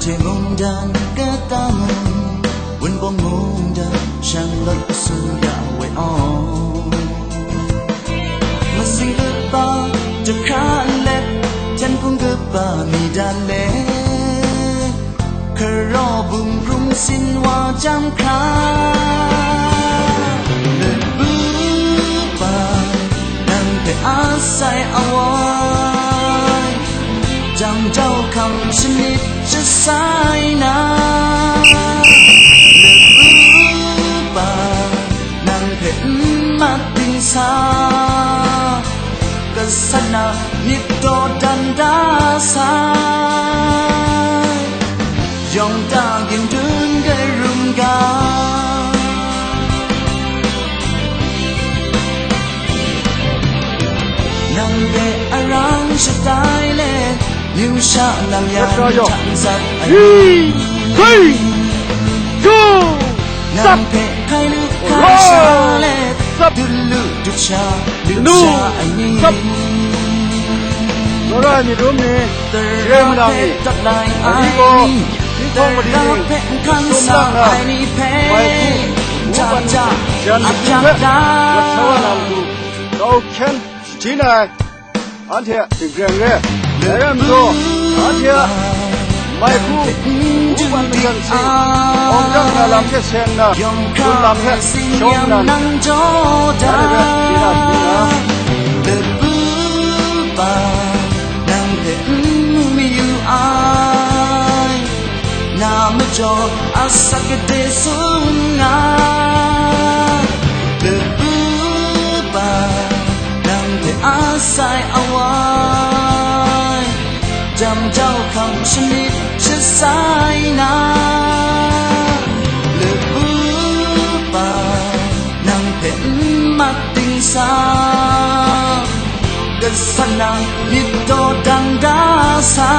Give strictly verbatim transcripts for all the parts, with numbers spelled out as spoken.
Hte mungdan kata mung, wunpawng mungdan shanglawt su ya we aw. Mazing kaba jahkra nlet, hpyen hpung kaba mi dan let, hkaraw bum hkrung sin wa jang hkra, labu ba nang hpe asai awai, jang jau hkam shanit jasai na, labu ba nang hpe n mat dingsa, kasat na myit dawdan da sai, yawng ta gindun karum ga. Nang hpe arang shatai let, myu sha lam yan htan zat ai ni. Nang hpe hkai lu hkai sha let, dut lu dut sha, lut sha ai ni. Tsawra ai myit rum ni, tara hpe dat lai ai ni, tara hpe n hkan sa ai ni hpe, ja ja, a ja da. Kau hkyen, shahtin ai, anhte a htingkreng re. Dai rai majaw, anhte a mai hku, wupan majan hte, hkawng jang na lam hte seng nna, gun lam hte shawng nnan, nang jaw da. Dai rai, shahtin a hku na. Labu ba, nang hpe n mu mayu ai, na majaw asak kade tsun nga. Labu ba, nang hpe asai awai, jam jau hkam shanit jasai na, labu ba, nang hpe n mat dingsa, kasat na myit dawdan da sai,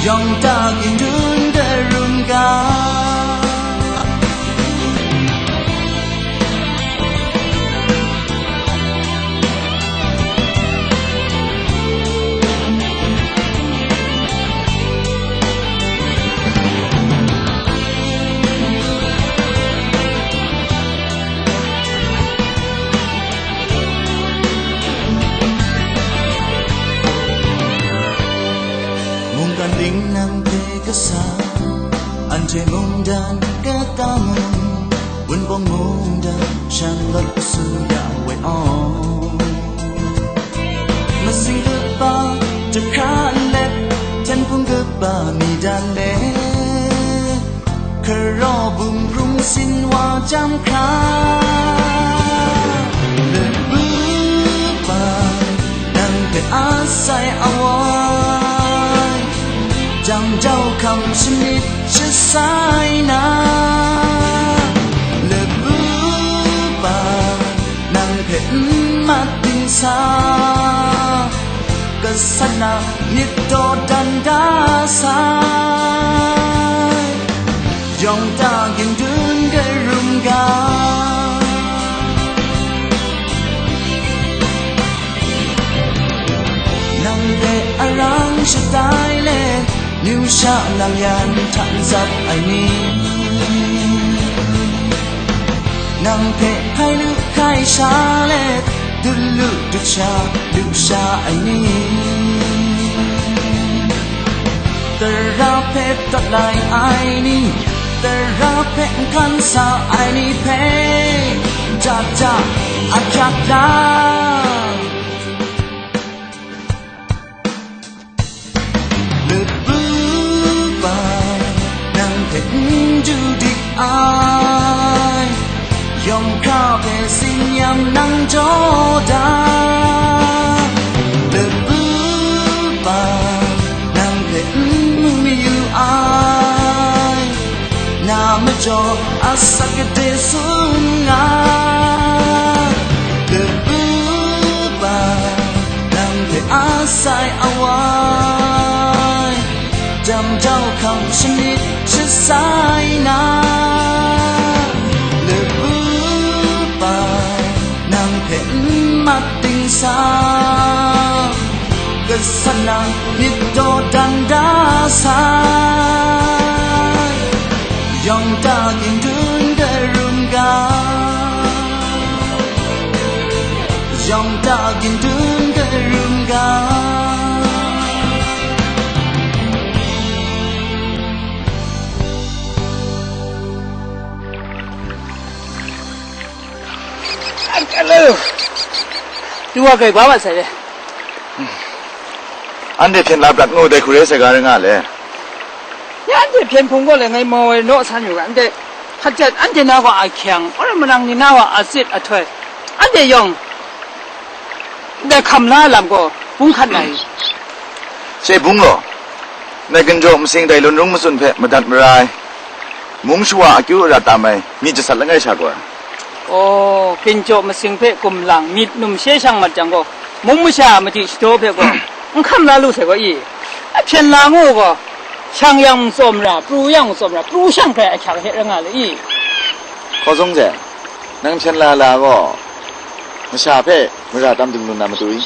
yawng ta gindun karum ga. Mungkan ding nang hte kasa, anhte mungdan kata mung, wunpawng mungdan shanglawt su ya we aw. Mazing kaba jahkra nlet, hpyen hpung kaba mi dan let, hkaraw bum hkrung sin wa jam hkra, labu ba, nang hpe asai awai, jam jau hkam shanit jasai na, labu ba, nang hpe n mat dingsa, kasat na myit dawdan da sai, yawng ta gindun karum ga. Nang hpe arang shatai let, myu sha lam yan htan zat ai ni? Nang hpe hkai lu hkai sha let, dut lu dut sha, lu sha ai ni? Tara hpe dat lai ai ni? Tara hpe n hkan sa ai ni hpe, ja ja, a ja la. Labu ba, nang hpe n du dik ai, yawng hkra hpe tsin yam nang jaw da. Labu ba, nang hpe n mu mayu ai, na majaw asak kade tsun nga. Labu ba, nang hpe asai awai, jam jau hkam shanit jasai na. Labu ba, nang hpe n mat dingsa, Kasana myit dawdan da sai, yawng ta ginjun karum ga, yawng ta ginjun karum ga. Alo, tu wa kai ba ma sai le. Anhte hpyen la prat ngu dai hku re sai ga rai nga le. Ya anhte hpyen hpung gaw le ngai mau ai naw san yu ga, anhte hkachat anhte na wa a hkyang, ora manang ni na wa a sit a htoi, anhte yawng dai hkam la lam gaw bung hkat na i? She bung law, nai ginjaw masing dai lun rung matsun hpe madat mara ai, mung shawa akyu ara tam ai myit jasat langai sha gaw. Aw, ginjaw masing hpe kum lang myit num she shang mat jang gaw, mung masha a madi shadaw hpe gaw, n hkam la lu sai gaw i? A hpyen la ngu gaw, shang yang tsawm ra, pru yang tsawm ra, pru shang hpe ahkyak hte rai nga le i? Hkaw zung ze, nang hpyen la la gaw, masha hpe mara tam ding lu na matu i?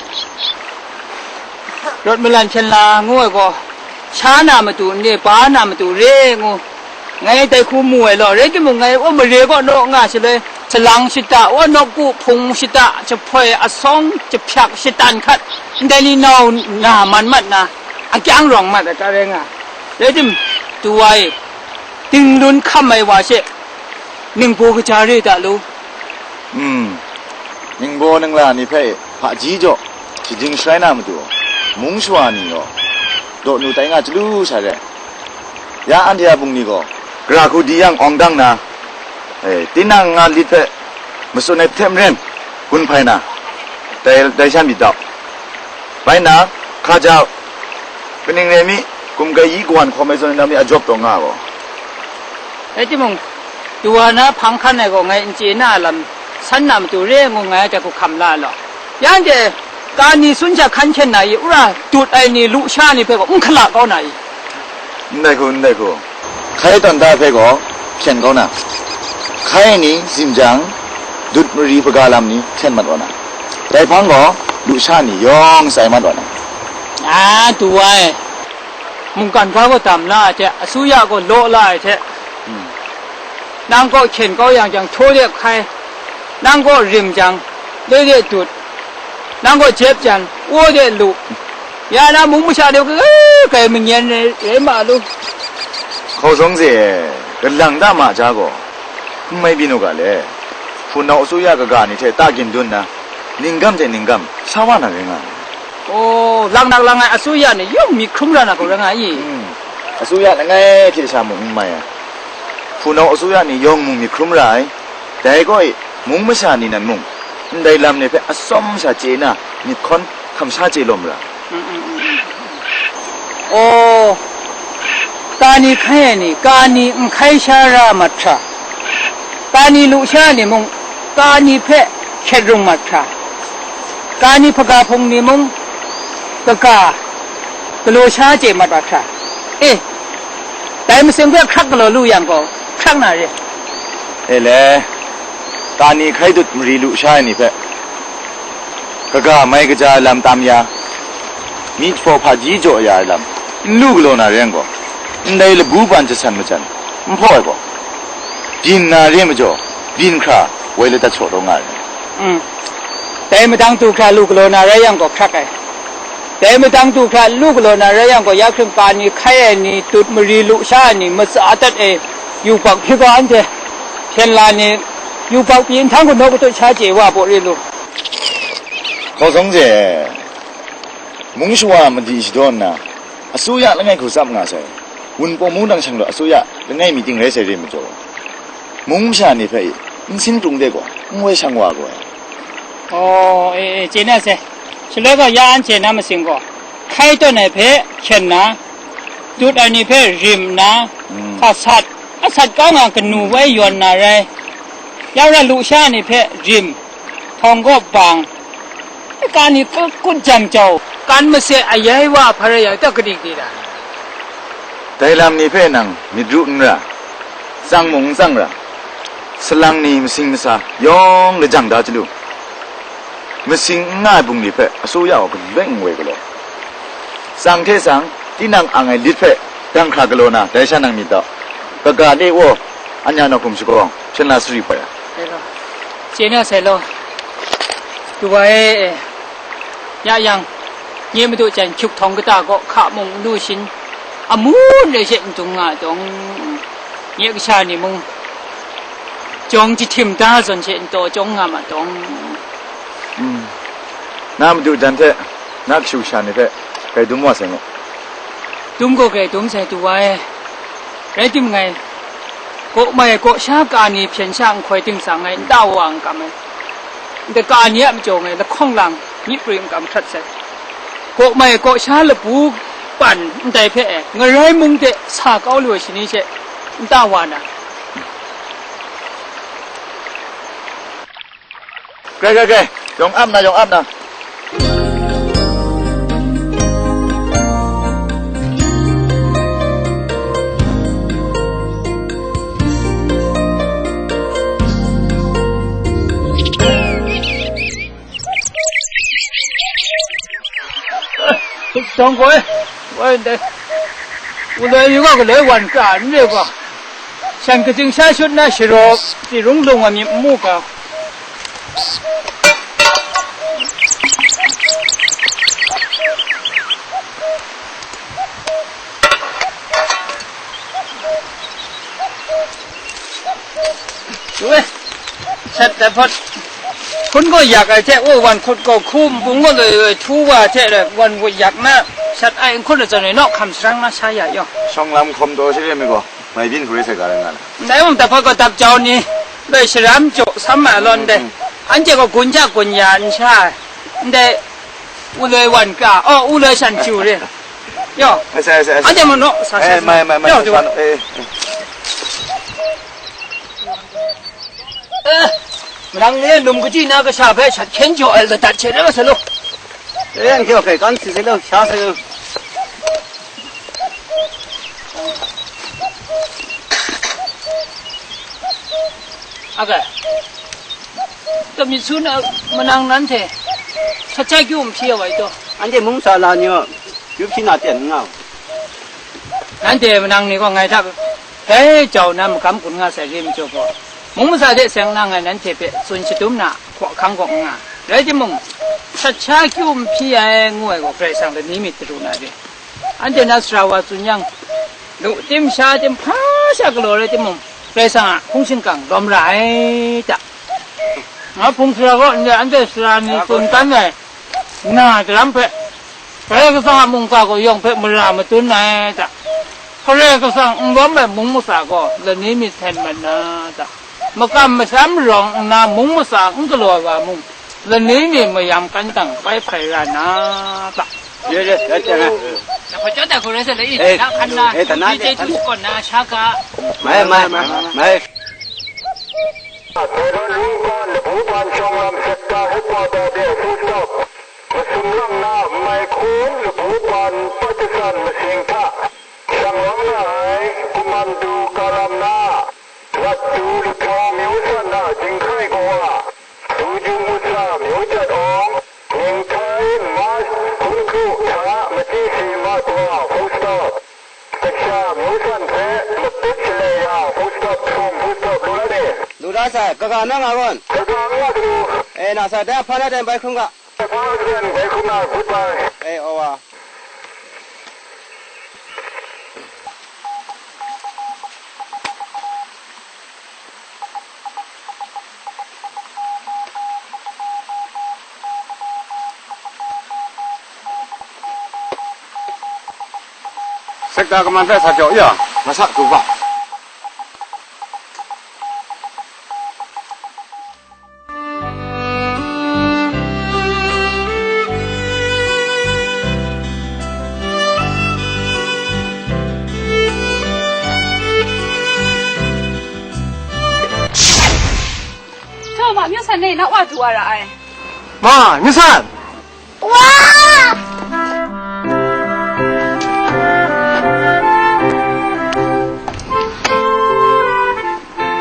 Rawt malan hpyen la ngu ai gaw, sha na matu n re, ba na matu re ngu, ngai dai hku mu ai law, rai timung, ngai wa mare kaw naw nga shaloi, salang shata, wa nawku hpung shata, jahpoi asawng, jahpyak shatan hkat, ndai ni nau na man mat na, akyang rawng mat ai ka rai nga. Rai tim, tu wa e, dinglun hkam ai wa she, ningbaw kaja re da lu. Hmm. Ningbaw ningla ni hpe hpaji jaw shajing sharai na matu, mung shawa ni gaw daw nu tai nga chyalu sha re. Ya anhte a bungli gaw, gara hku di yang awng dang na, eh, tinang nga lit hpe matsun ai hte maren, gun hpai na, dai, dai shan myit dau. Bai nna, hka jau, kaning rai mi, kum kai yi kawan hkawm ai zawn na mi a jawp taw nga gaw. Rai timung, tu wa na hpang hkan ai gaw ngai n chye na lam, san na matu re ngu ngai a hku hkam la law. Yang de, ka ni sun sha hkan hkyen na i, ura dut ai ni, lusha ni hpe gaw n hkala kau na i? Ndai hku, ndai hku. Hkai tawn da hpe gaw hpyen kau na, hkai ni zim jang, dut mari hpaga lam ni hkyen mat wa na, dai hpang gaw lusha ni yawng tsai mat wa na. A, tu wa e, mungkan ga gaw dam la ai hte, asuya gaw law la ai hte, nang kaw hkyen kau yang jang, htaw de hkai, nang kaw rim jang, le de dut, nang gaw jep jan, wo de lu, ya na mung masha de kai manyan rai, rai ma lu. Hkauzawng ze, galang da ma ja gaw, n mai byin u ga le, hpunau asuya kaga ni hte ta gindun na, ninggam hte ninggam sa wa na rai nga ai. O, lang nak lang ai asuya ni yawng myit hkrum ra na gaw rai nga i? Hmm. Asuya langai hte sha mung n mai ai. Hpunau asuya ni yawng mung myit hkrum ra ai. Dai gaw e, mung masha ni nan mung, ndai lam ni hpe atsawm sha chye na, myit hkawn hkam sha chye lawm ra. Mm, mm, mm, mm. O, ka ni hkai ai ni, ka ni n hkai sha ra mat hkra, ka ni lusha ni mung, ka ni hpe hkyet rung mat hkra, ka ni hpaga hpung ni mung, kaga, galaw sha chye mat wa hkra, e, dai masing hpe hkrak galaw lu yang gaw, hkrak na re. E le, ka ni hkai dut mari lusha ai ni hpe, kaga mai kaja ai lam tam ya, myi jahpaw hpaji jaw ya ai lam n lu galaw na re yang gaw, ndai labu ban jasan majan n hpaw ai gaw, byin na re majaw, byin hkra woi ladat shaw taw nga ai. Mm. Dai madang du hkra lu galaw na rai yang gaw hkrak ai. Dai madang du hkra lu galaw na rai yang gaw, ya hkring ka ni hkai ai ni, dut mari lusha ai ni, matsa dat e, yubak hpyi ga anhte, hpyen la ni, yubak pyi nhtang kanaw katut sha chye wa baw re lu. Hkauzawng ze, mung shawa madi shadaw nna, asuya langai hku tsap nga sai, wunpawng mungdan shang law asuya langai mi ting rai sai re majaw, mung masha ni hpe n sin krum de gaw, n woi shang wa gaw ai. Aw, e, e, chye na sai. Shaloi gaw ya anhte na masing gaw, hkai tawn ai hpe hkyen na, dut ai ni hpe rim nna, mm, hka sat, a sat kau nga kanu woi yawn na rai. Ya ra lusha ni hpe rim, htawng gaw bang, ka ni kut jam jau, kan mase ayai wa hpa rai ya ta kaning di da? Dai lam ni hpe nang myit ru n ra, tsang mung n tsang ra, salang ni masing masa yawng lajang da chyalu, masing n nga ai bungli hpe asuya gaw galoi n woi galaw. Tsang hte tsang, tinang ang ai lit hpe dang hkra galaw na, dai sha nang myit dau. Kaga le wo, anya nawk hkum shagawng, hpyen la sari hpa ya. Sai law. Chye na sai law. Du wa e, ya yang, nye madu jan hkyuk htawng kata gaw hka mung n lu shin, amu n re she n dung nga dawng, nye kasha ni mung, jawng jahtim da zawn she n taw chyawng nga ma dawng. Mm. Na madu jan hte na kashu kasha ni hpe grai dum wa sai mu. Dum gaw grai dum sai du wa e. Rai timung, kaw mai kaw sha ka ni hpyen sha nhkoi ting tsang ai, nta wa n kam ai, nta ka ni a majaw ngai lahkawng lang myit prwi n kam hkrat sai. Kaw mai kaw sha lapu pan ndai hpe e, ngarai mung de sa kau lu ai shani she nta wa na. Grai, grai, grai. Yawng ap na, yawng ap na. Dawng gaw, woi ndai, wuloi mi gaw galoi wan kra n re gaw, shan katsing sha shut na sharaw, tsi rung lung wa myit n mu ga. Woi, shat dat hpawt, hkun gaw yak ai hte, o, wan hkut gaw hku npung gaw loi loi htu wa hte, wan gaw yak na, shat ai nhkut atsawm e naw hkam sharang na sha ya yaw. Shawng lam hkawm taw shi re mi gaw, mai byin hkuri sai ga rai nga na. Ndai mung dat hpawt gaw dap jau ni, loi sharam jaw sam ma lawn de, mm, mm, anhte gaw gun ja gun ya n sha ai, ndai, wuloi wan kra, o, wuloi shan chyu re. Yaw. Ai, sai, sai, sai. Anhte mung naw, sa, sa, eh, sa. Mai, mai, mai, yaw, sa, du wa. Sa, eh, eh. Eh, manang ni num kaji na kasha hpe shat hkyen jaw ai ladat hte rai wa sai law. Eh, anhte wa hkrai kan si sai law, sha sai law. Aga, tamyit su na manang nanhte, shat sha kyu n hpyi ai wa i taw? Anhte mung sa la ni gaw, kyu hpyi na ten n nga u. Nanhte manang ni gaw ngai hta dai jau na magam gun nga sai re majaw gaw, mung masa de seng na ngai nanhte hpe tsun shadum na, hkaw hkang gaw n nga. Rai timung, shat sha kyu n hpyi ai ngu ai gaw, Karai Kasang lani myit daru na re. Anhte na sara wa tsun yang, lu tim sha tim hpa sha galaw rai timung, Karai Kasang a hpung shingkang lawm ra ai ta. Nga hpung sara gaw ndai anhte sara ni tsun tan ai na daram hpe, Karai Kasang a mungga gaw yawng hpe mara matun ai ta. Karai Kasang n lawm ai mung masa gaw lani myit hten mat na ta. Makam masham rawng nna mung masa n galaw ai wa mung, lani mi mayam kantang bai hpai ra na ta. Ye, ye, ye, ye, ye. Na hpa chyawm dat hku rai sa, la i, eh, na hkan na, eh, tana, i chye htu kawn na, sha ga. Mai, mai, mai. Taiwan Lungpan Labu Ban Shawng Lam Sekta Headquarter de full stop. Masum lang na, mai hkum labu ban Pakistan masing hta, shang wang na ai, kumandu kalam na, Latu Lahtau Myu San a Jinghkai Kawa, Dujung Musa Myu Jat Awng, Ningthai Mas Hkungkru hta Machyi Si Mat Wa, full stop. Kasha Myu San hpe Matut Shalai Ya, full stop, hkum, full stop, lu la ni? Lu la sai, kaga na nga gawn? Kaga nga gaw. Eh, na sa, dai hpa na dai bai hkrum ga. Hpa na dai bai hkrum ga, goodbye. Eh, awa. Sekta kaman hpe sa jaw ya, masak tu ba. Taw, ma, Myu San e na wa du wa ra ai. Ma, Myu San! Wa!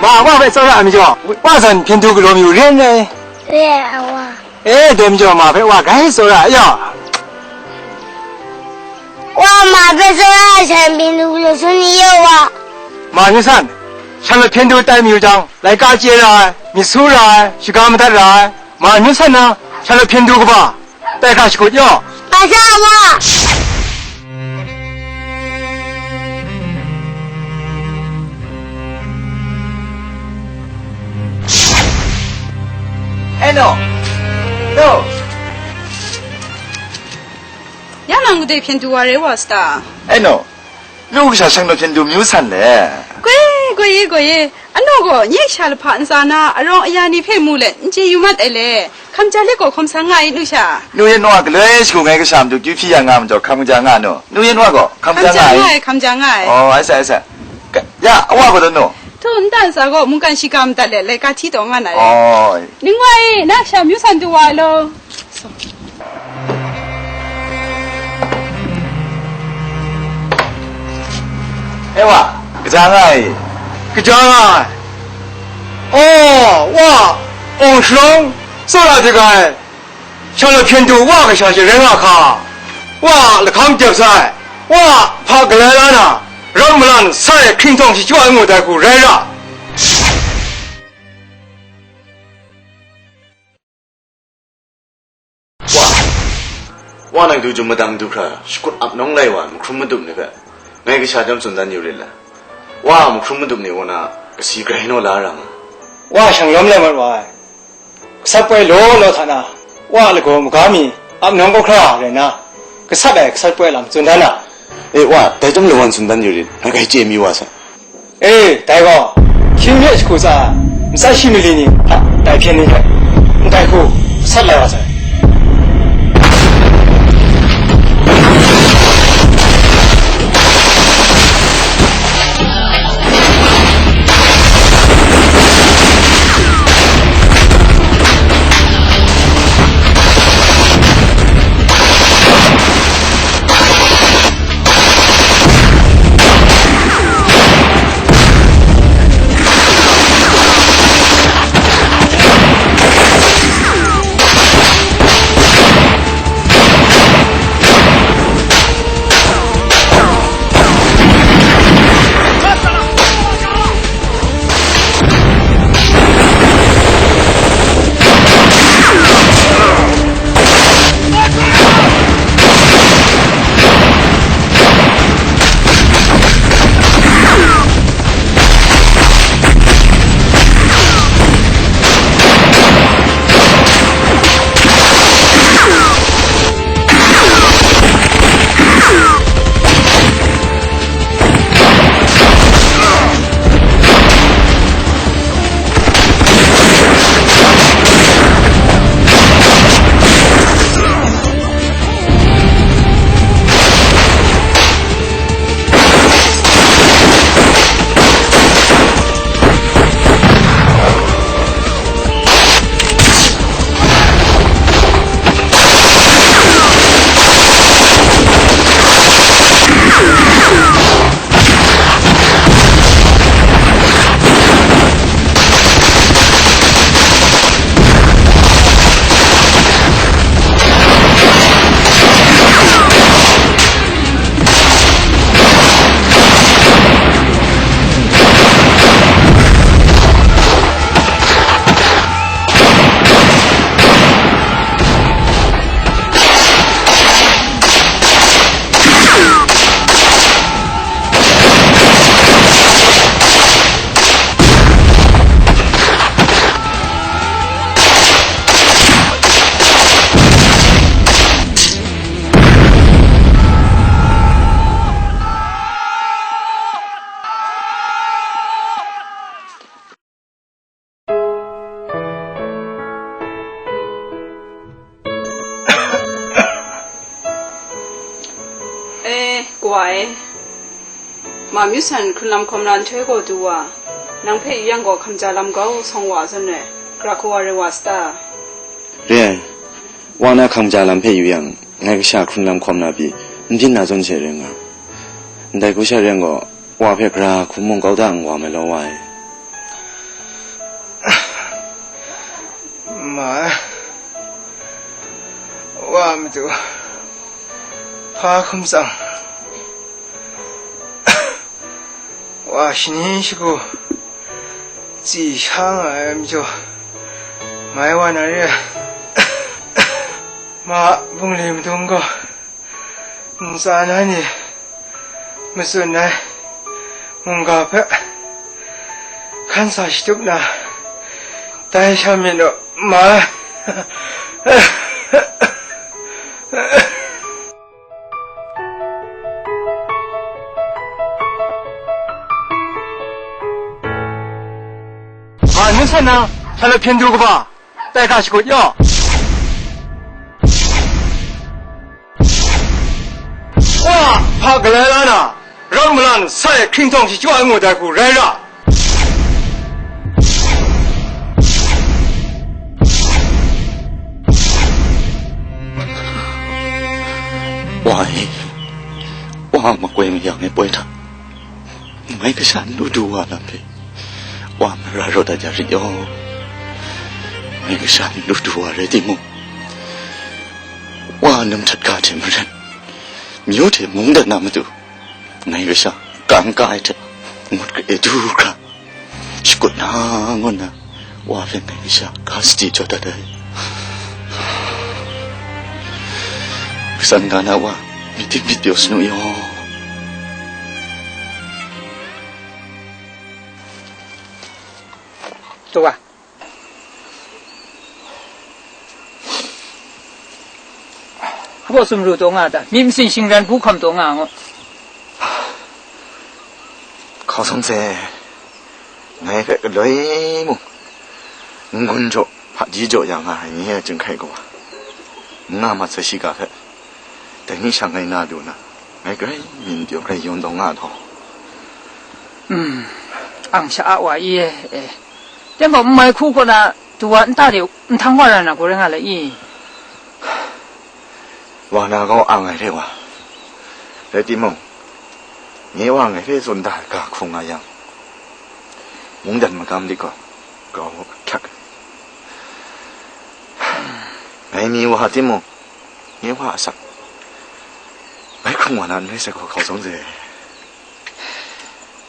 Ma, wa hpe tsawra ai majaw, wa zawn hpyen du galaw mayu re n rai? Re ai, wa. E, dai majaw ma hpe wa grai tsawra ai yaw. Wa ma hpe tsara ai sha Hpyen Du galaw sun ni yaw wa. Ma Myu San, Shanglawt Hpyen Du tai mayu jang, laika chye ra ai, myit su ra ai, shaga madat ra ai, Ma Myu San na Shanglawt Hpyen Du kaba tai hkra shakut yaw. Nga sa wa. Eno! No! Ya nang gade hpyen du wa re wa sa ta? Eno! Yu kasha Shanglawt Hpyen Du Myu San le. Goi, goi ye, goi ye. Ano gaw, nye kasha lahpa ntsa na arawng aya ni hpe mu let, n chye yu mat ai le. Hkam ja let gaw hkawm sa nga ai, nu sha. Nu yan wa galoi shagu ngai kasha matu kyu hpyi ya nga majaw, hkam ja nga nu. Nu yan wa gaw, hkam Hkam ja ja nga nga ai. ai, hkam ja nga ai. Oh, ai sa, ai sa. Ka, ya, a wa gaw dan nu. Htu nta ntsa gaw mungkan shiga madat let laika hti taw nga na re. Oh. Ning wa e, na kasha Myu San du wa ai law. E wa, kaja nga ai. Kaja nga ai. Oh, wa, ong shalawng, tsawra hte ga ai. Shanglawt Hpyen Du wa kasha she rai nga hka. Wa lahkam dep sai. Wa hpa galai la na, ram malan sai hkringhtawng shachyaw ai ngu dai hku rai ra. Wa, wa nang du jum madang du hkra, shakut ap nawng lai wa, mahkrum madup ni hpe, ngai kasha chyawm tsun dan yu rit la. Wa mahkrum madup ni kaw na, kasi grai naw la ra nga. Wa shanglawm lai mat wa ai. Gasat poi law law hta na, wa lagaw maga mi ap nawng kau hkra rai na, gasat ai gasat poi lam tsun dan na. E wa, dai chyawm lawan tsun dan yu rit, ngai grai chye mi wa sa. E, dai gaw, hkying hpye shagu tsa ai, matsat shi mali ni hta dai hpyen ni hte, ndai hku gasat lai wa sai. E, kawa e, Ma Myu San hkrunlam hkawm na nhtoi gaw du wa, nang hpe yu yang gaw hkamja lam grau sawng wa zawn re, gara hku wa re wa sa ta? Re ai, wa na hkamja lam hpe yu yang, ngai kasha hkrunlam hkawm na pyi, n byin na zawn she ring nga. Ndai hku sha ring gaw, wa hpe gara hku mung kau da n wa mai law, wa e. Ma e, wa matu hpa hkum tsang, Wa shani shagu tsi sha nga ai majaw, mai wa na re ai. Ma bungli madung gaw, ntsa na ni matsun ai mungga hpe hkan sa shatup na, dai sha myit naw, ma. Hpa ngu san na, sha lap hpyen du kaba, tai hkra shakut yaw. Wa hpa galai la na, rau malang sai hkringtawng shachyaw ai ngu dai hku rai ra. Wa e, wa makoi mayang e poi hta, ngai kasha n lu du wa lam hpe, wa mara rawt dat ya rit yaw. Ngai kasha n lu du wa rai timung, wa num htat ga hte maren, myu hte mungdan na matu, ngai kasha kangka ai hte ngut kre du hkra, shakut na ngut na, wa hpe ngai kasha ga sadi jaw dat ai. Kasan ga na wa, myit dip myit pyaw sanu yaw. Taw wa. Hpa sumru taw nga ta? Myit masin shingran hpu hkam taw nga ngu. Hkaw sung se, ngai hpe galoi mung, n-gun jaw, hpaji jaw ya nga ai ni e, Chyinghkai kawa, n nga mat sai shiga hpe, dai ni sha ngai na lu na, ngai grai myit pyaw grai yawn taw nga ai htaw. Hmm, ang sha a wa i e, e. Teng gaw, n mai hku kaw na, du wa nta de nhtang wa ra na gaw rai nga le i? Wa na gaw ang ai hte wa. Rai timung, nye wa ngai hpe tsun da ai ga hkung nga yang, mungdan magam lit gaw, grau hkyak. Ngai mi wa timung, nye wa asak, ngai hkrung wa na n rai sai gaw, hkaw sung se.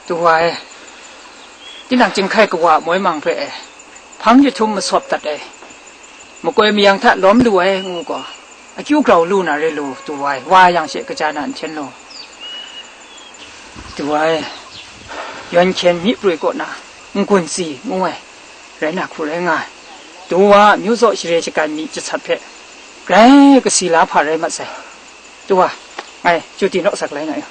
Du wa e, tinang Chyinghkai kawa moi mang hpe e, hpang jahtum masawp dat ai, makoi mayang hta lawm lu ai ngu gaw, akyu grau lu na re lu, du wa e, wa yang she kaja na n hten lu. Du wa e, yawn hkyen myi prwi kaw na n-gun tsi ngu ai, rai na hku rai nga ai. Du wa a myu zaw share shagan myi jasat hpe, grai kasi la hpa rai mat sai. Du wa, ngai chyu di naw sak lai na ya.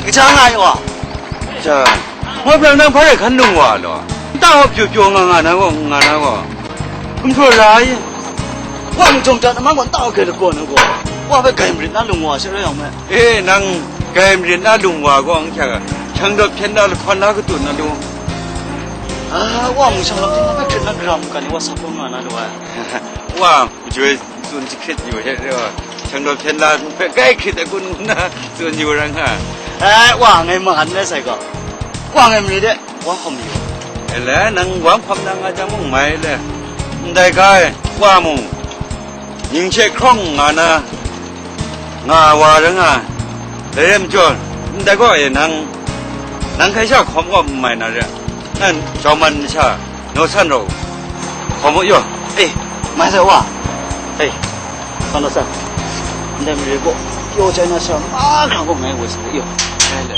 Kaja nga ai wa. Ja, hpa pram nang hpa rai hkan lung wa law? Nta wa pyaw pyaw nga nga na gaw, nga na gaw, hkum hpraw la ai. Wa mung jawng ja namang gaw nta wa grai lagaw na gaw, wa hpe gai marit na lung wa, shi rai yang me. E, nang gai marit na lung wa gaw, n hkyak a, hkyang dawt hpyen da lahkawn la katun na lung. A, wa mung shang lam hte na hpe hkrit na gara mungkan ni wa sa hkrum nga na lu ai. Wa, majoi tsun jahkrit yu hte rau, hkyang dawt hpyen da hpe grai hkrit ai kun ngu na tsun yu ra nga. Ai, wa ngai man ai sai gaw, wa ngai mari de, wa hkawm yu. Ele, nang wa hkawm na nga jang mung mai le, ndai ga e, wa mung, ning hte hkrawng nga na, nga wa rai nga, dai rai majaw, ndai gaw e nang, nang hkai sha hkawm gaw n mai na re, nan jawman masha, naw san rau, hkawm u yaw. E, mai sai wa. E, san naw san. Ndai mare gaw, pyaw jai na sha mahkra gaw ngai woi sa u yaw. Ngai le.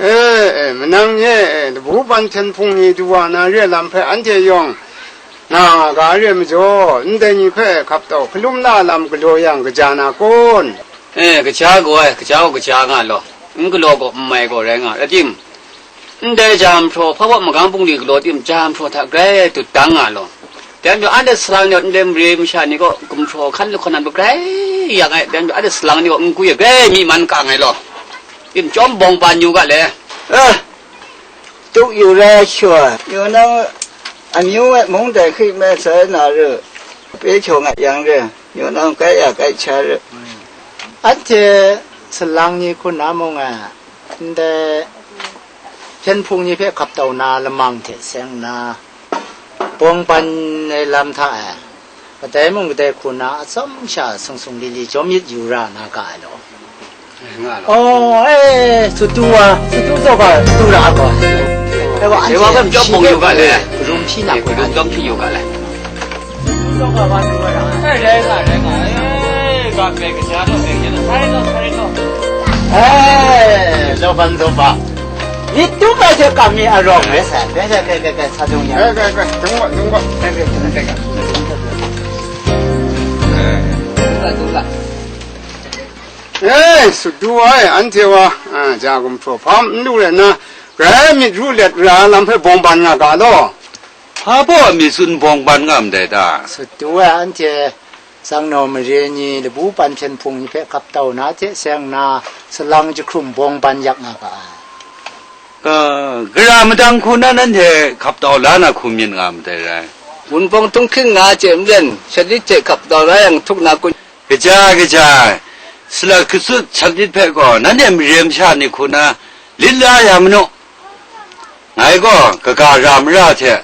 E, e, manang nye, e, labu ban hten hpung ni du wa na re lam hpe anhte yawng nga nga ga re majaw, ndai ni hpe hkap tau hkalum na lam galaw yang kaja na kun? E, kaja gaw ai, kaja gaw kaja nga law, n galaw gaw n mai gaw rai nga, rai tim, ndai ja mahpraw, hpa wa magam bungli galaw tim, ja mahpraw hta grai dut dang nga law. Dai majaw anhte salang ni gaw ndai mare masha ni kaw gumhpraw hkan lahkawn na magrai yang ai, dai majaw anhte salang ni gaw n gwi ai, grai myi man kang ai law. Yin chyawm bawng ban yu ga le. Eh, tuk yu ra ai shawa, yu nang amyu ai mung dai hkrit me sai na ru, pe hkyawng a yang re, yu nang kai ya kai cha ru. Anhte salang ni hku na mung e, ndai hpyen hpung ni hpe hkap tau na lamang hte seng nna, bawng ban ai lam hta e, kadai mung kadai hku na atsawm sha sung sung li li jawm myit yu ra na ga ai law. Nga law. Oh, eh, sutu wa, sutu zaw ga, sutu ra ai gaw. Ai wa, anhte wa, anhte jawm bawng yu ga le. Rum hpyi na, eh, rum jawm hpyi yu ga le. Eh, law ban zaw ba. Myit tu bai hte kam mi arawng rai sai. Rai sai, rai, rai, rai, sa dung ya. Rai, rai, rai, dung wa, dung wa. Rai, rai, rai, rai. Dung la, dung la. Eh, sut du ai, anhte wa, ah, ja gumhpraw hpam n lu rai nna, grai myit ru let ra ai lam hpe bawng ban nga ga law. Hpa baw a myit tsun bawng ban nga ndai ta? Sut du ai, anhte Tsangnaw mare ni labu pan hpyen hpung ni hpe hkap tau na hte seng nna, salang jahkrum bawng ban yak nga ga ai. Ka-, gara madang hku na nanhte hkap tau la na hku myit nga ndai rai? Wunpawng htunghking nga chye maren, shatlit hte hkap tau la yang htuk na kun? Kaja, kaja, salat katsut shatlit hpe gaw nanhte mare masha ni hku na lit la ya manu. Ngai gaw kaga ra mara hte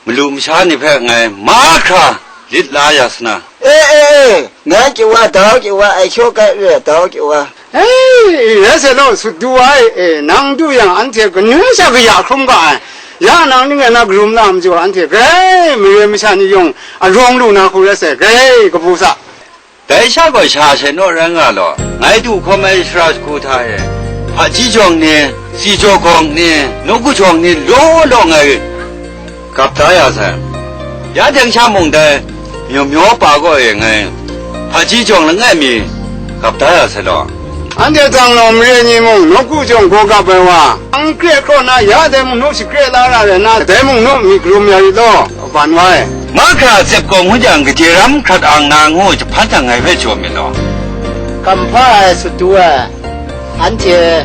malu masha ni hpe ngai mahkra lit la ya sa na. E, e, e, ngai kyawa dau kyawa ai hkyaw kai re dau kyawa. Hei, rai sai law, sut du ai, e, nang du yang anhte kanu sha kaya hkrum ga ai. Ya nang ning rai na karum na majaw, anhte grai mare masha ni yawng arawng lu na hku rai sai, grai kabu sa. Dai sha gaw sha sai naw rai nga law, ngai du hkawm ai sara shagu hta e, hpaji jawng ni, si jaw gawng ni, nawku jawng ni, law law ngai gap da ya sai. Ya deng sha mung dai, myaw myaw pa gaw e ngai, hpaji jawng langai mi gap da ya sai law. Anhte Tsangnaw mare ni mung nawku jawng gaw gap ai wa, n kre kraw na ya dai mung naw shakre la ra rai na, dai mung naw myit karum ya rit law, ban wa ai. Mahkra tsep kawng ngut yang, gade ram hkrat ang na ngu jahpan jang ngai hpe jaw myit law. Kam hpa ai sut du ai, anhte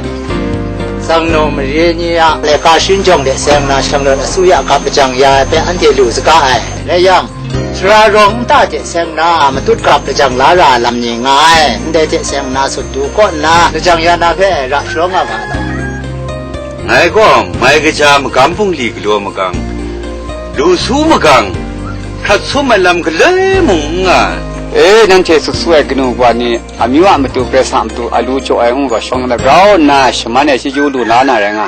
Tsangnaw mare ni a laika sharin jawng de seng na shanglawt asuya gap lajang ya ai hpe anhte lu saga ai. Rai yang, sara rawng nta de seng na matut gap lajang la ra ai lam ni nga ai, ndai hte seng na sut du kaw nna lajang ya na hpe ra sharawng nga ga law. Ngai gaw mai kaja magam bungli galaw magang, lu su magang, hkrat sum ai lam galoi mung n nga ai. E, nanhte sut su ai kanu wa ni, amyu a matu, pres a matu, alu jaw ai ngu ga shawng na grau nna shaman ai chyeju lu la na rai nga.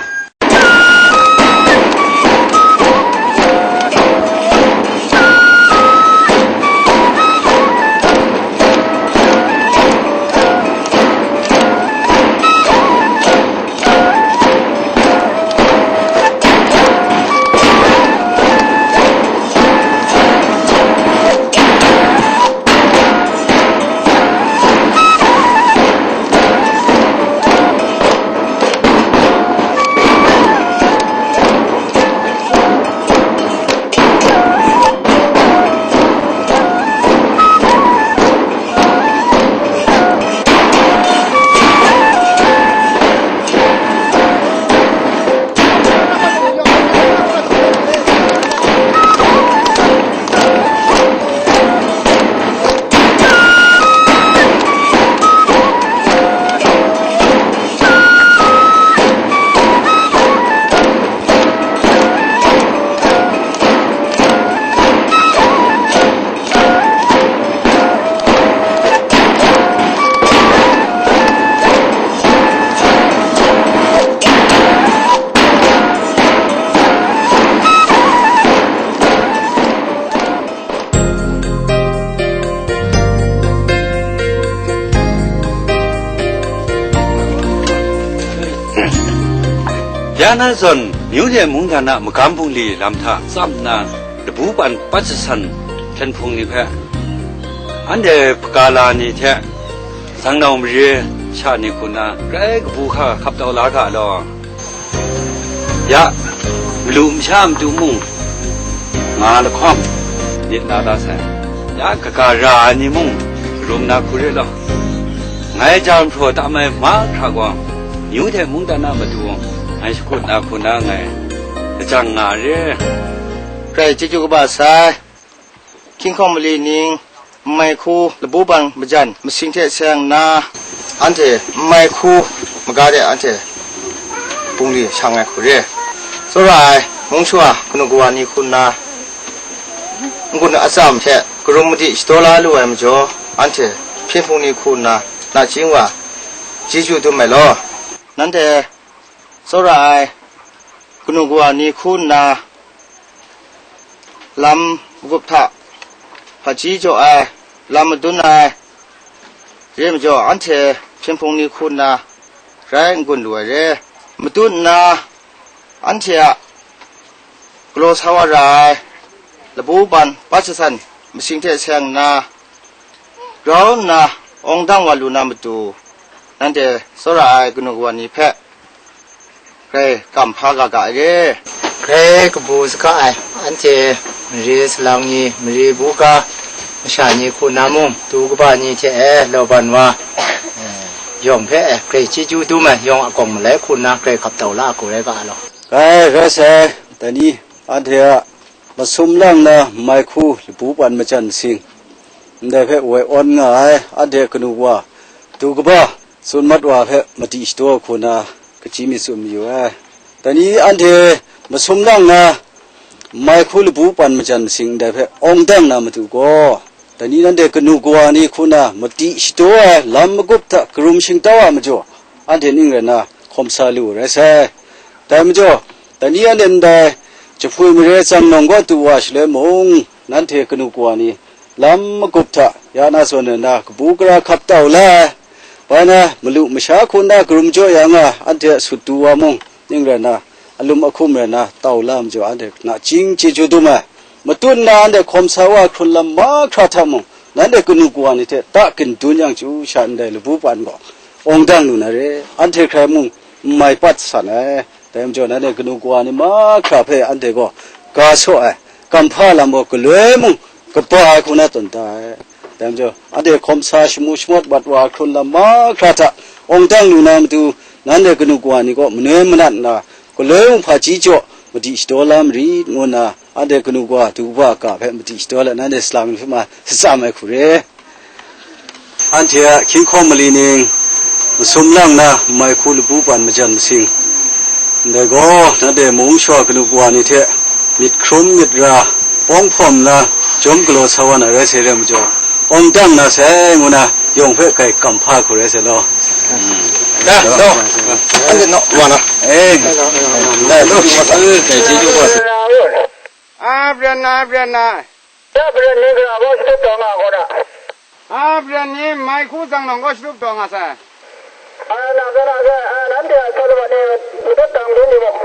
Ya na zawn, myu de mungdan a magam bungli lam hta tsam nna, labu pan pat jasan hpyen hpung ni hpe, anhte hpakala ni hte Tsangnaw mare sha ni hku na grai kabu hka hkap tau la ga law. Ya, malu masha matu mung nga lahkawng, Myit na la sai. Ya kaga ra ai ni mung, karum na hku re law. Ngai ja mahpraw tam ai mahkra gaw, amyu hte mungdan a matu, ngai shakut na hku na ngai, lajang nga re. Karai chyeju kaba sai, hkying hkawng mali ning, nmai hku labu ban majan masing hte seng nna, anhte nmai hku maga de anhte bungli shang ai hku re. Tsawra ai mung shawa kanu kawa ni hku nna, n-gun atsam hte karum madi shadaw la lu ai majaw, anhte hpyen hpung ni hku nna nachying wa chyeju dum ai law. Nanhte tsawra ai kanu kawa ni hku nna lam magup hta hpaji jaw ai, lam madun ai re majaw, anhte hpyen hpung ni hku nna rai n-gun lu ai re. Matut nna anhte a galaw sa wa ra ai labu ban pat shasan masing hte seng nna, grau nna awng dang wa lu na matu, nanhte tsawra ai kanu kawa ni hpe grai kam hpa ga ga ai re. Grai kabu saga ai, anhte mare salang ni, mare buga masha ni hku na mung, du kaba ni hte e lauban wa, eh, yawng hpe, eh, grai chyeju dum ai, yawng agawng malai hku na grai gap tau la ai hku rai ga ai law. Grai, rai sai, dai ni, anhte a masum lang na nmai hku labu ban majan masing, ndai hpe woi awn nga ai, anhte kanu wa, du kaba, tsun mat wa hpe madi shadaw hku na, kaji mi tsun mayu ai. Dai ni anhte masum lang na, nmai hku labu ban majan masing ndai hpe awng dang na matu gaw, dai ni nanhte kanu kawa ni hku na madi shadaw ai lam magup hta karum shingtau a majaw, anhte ning rai nna hkawm sa lu ai rai sai. Dai majaw, dai ni anhte ndai jahpwi mare tsang nawng kaw du wa shaloi mung, nanhte kanu kawa ni lam magup hta ya na zawn ai na kabu gara hkap tau la ai, bai na malu masha hku nna karum jaw ya nga anhte a sut du wa mung ning rai nna, alum ahkum rai nna tau la majaw, anhte nachying chyeju dum ai. Matut nna anhte hkawm sa wa hkrun lam mahkra hta mung, nanhte kanu kawa ni hte ta gindan yang chyu sha ndai labu ban gaw, awng dang lu na re, anhte hkrai mung n mai pat san ai. Dai majaw, nanhte kanu kawa ni mahkra hpe anhte gaw ga saw ai, kamhpa lam gaw galoi mung kaba ai hku na tawn da ai. Dai majaw, anhte hkawm sa shamu shamawt wat wa hkrun lam mahkra hta awng dang lu na matu, nanhte kanu kawa ni gaw manoi manat nna, galoi mung hpaji jaw madi shadaw la marit, ngu nna, anhte kanu kawa du kaba ga hpe madi shadaw let, nanhte salang ni hpe ma shatsam ai hku re. Anhte a hkying hkawng mali ning, masum lang na nmai hku labu ban majan masing, ndai gaw, nanhte mung shawa kanu kawa ni hte myit hkrum myit ra, pawng hpawm na, jawm galaw sa wa na rai sai re majaw, awng dang na sai, ngu na, yawng hpe grai kam hpa hku rai sai law. Da, da. Anhte naw, wa na. Eh. Da, da. Eh, dai chyeju wa. A, bren na, bren na. Ya bren ni gara gaw shatup taw nga gaw na. A, bren ni nmai hku tsang nawng gaw shatup taw nga sai. A, na ga, na ga, a, nanhte a sa lawan ni matut dang dun ni mung.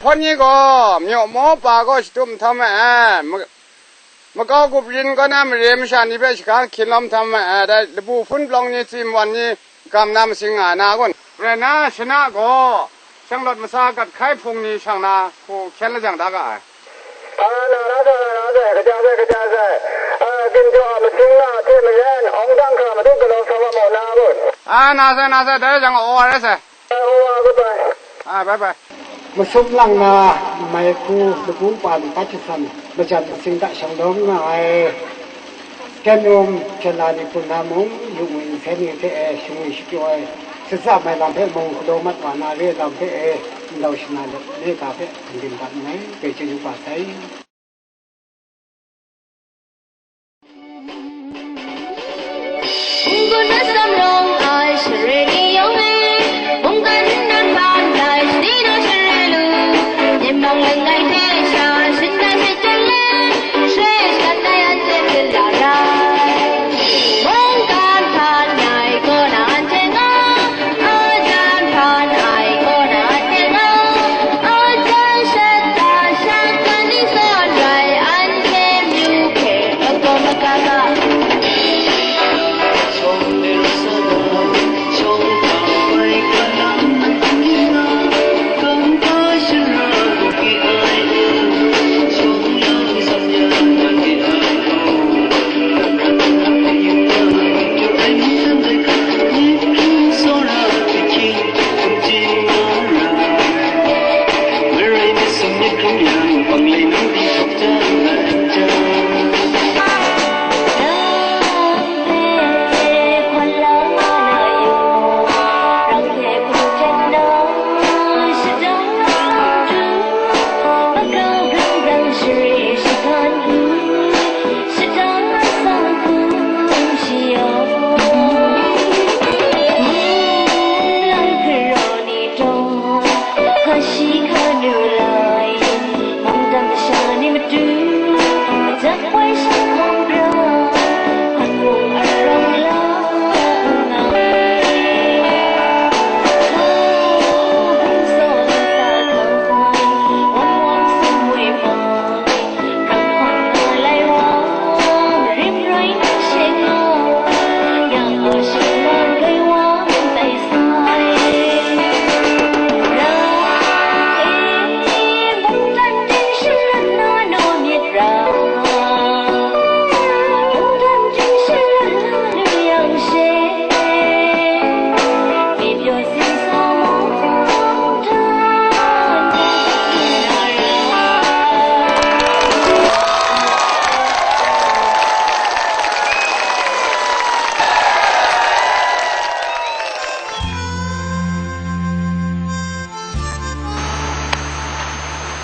Hpawt ni gaw, myaw maw pa gaw shatup nhtawm ai, ma-, makau gup rin kaw na mare masha ni hpe shaga hkyin lawm nhtawm ai, dai labu hpun palawng ni, tsi mawan ni, gam na masing nga ai na kun? Rai nna, shana gaw, shanglawt masa gat hkai hpung ni shang na, hku hkyen lajang da ga ai. A, na ra sai, na ra sai, kaja sai, kaja sai. A, ginjaw a masing na hte maren, awng dang hkra madu galaw sa wa mu na kun? A, na sai, na sai, dai jang, aw, a rai sai. A, aw, a, goodbye. A, bye bye. Masum lang na nmai hku labu ban pat shasan majan masing hta shanglawm nga ai. Hkyen um hkyen la ni hpun na mung, yu ngwi nsen ni hte e shangwi shapyaw ai, shatsam ai lam hpe mung galaw mat wa na re ai lam hpe e, ndau shana let, mega hpe hpungdim dat nngai, grai chyeju kaba sai.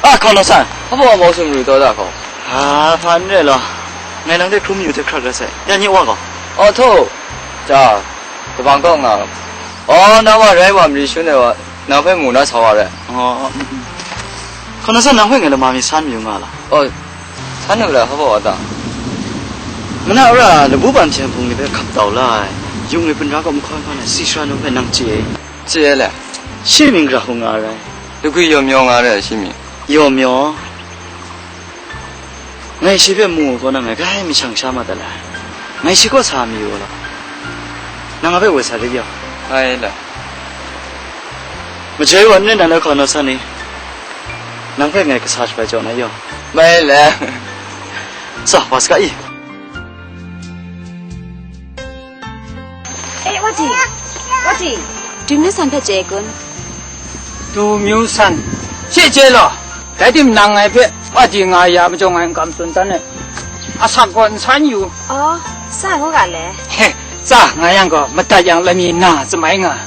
A hkaw naw san, hpa baw mau sumru taw da hkaw. A, hpa n re law, ngai nang hte hkrum yu hte hkrat rai sai, ya nye wa gaw. Aw, htaw, ja, kabang kaw nga, aw, na wa rai wa mari shun ai wa, nang hpe mu na sa wa rai. Aw, mm, mm. Hkaw naw san, nang hpe ngai lama mi san mayu nga la? Aw, san u la, hpa baw wa ta? Mana ra labu ban hpyen hpung ni hpe hkap tau la ai, yu ngwi hpunra kaw mahkaw ai hkan ai si sara num hpe nang chye ai? Chye ai le. Shi mying gara hku nga rai. Lagwi yaw myaw nga rai, shi mying. Yaw myaw. Ngai shi hpe mu u kaw na, ngai grai mi shang sha ma dat la ai. Ngai shi kaw sa mi u law. Nang ngai hpe woi sa rit yaw. Ai la. Majoi wa n rin na le hkaw naw san ni, nang hpe ngai kasa shabai jaw na yaw. Mai le. Sa, wa saga i. E, Wadi, Wadi, Dumyu san hpe chye ai kun? Dumyu san, chye chye law, dai tim nang ngai hpe Wadi nga ya majaw ngai n kam tsun dan ai. Asak gaw n san yu. Aw, sa ngu ga le? He, tsa nga yang gaw, madat yang lamyi na tsamai nga.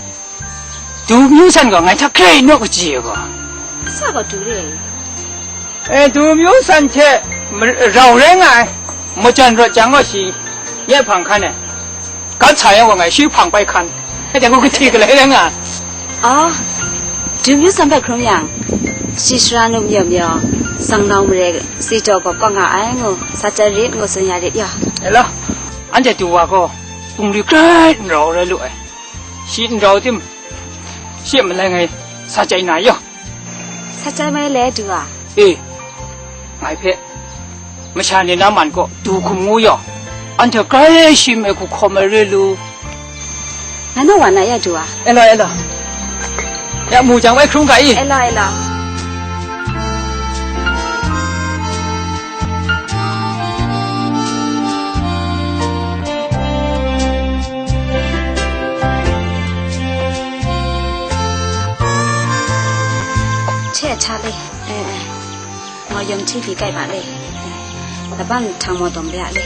Dumyu san gaw ngai hta hkrai naw kaji ai gaw. Sa gaw du re ai. E, Dumyu san hte ma-, rau rai nga ai, majan rawt jang gaw shi, nye hpang hkan ai. Gat sa yang gaw ngai shi hpang bai hkan, e, dai gaw kahti galai rai nga ai. Aw, Dumyu san hpe hkrum yang, shi sara nup myaw myaw, sangnau mare si jaw gawp kaw nga ai ngu, sa chyai rit ngu tsun ya rit yaw. E law, anhte du wa gaw, bungli grai n rau rai lu ai. Shi n rau tim, shi a malai ngai sa chyai na yaw. Sa chyai mai le du a? E, ngai hpe masha ni na man kaw du hkum ngu yaw, anhte grai shi me hku hkawm ai re lu. Ngai naw wa na ya du a? E law, e law. Ya mu jang bai hkrum ga i? E law, e law. Hte a hta le, e, e, ngau yawm hti li kai ma le, e, laban htang maw dawm re a le.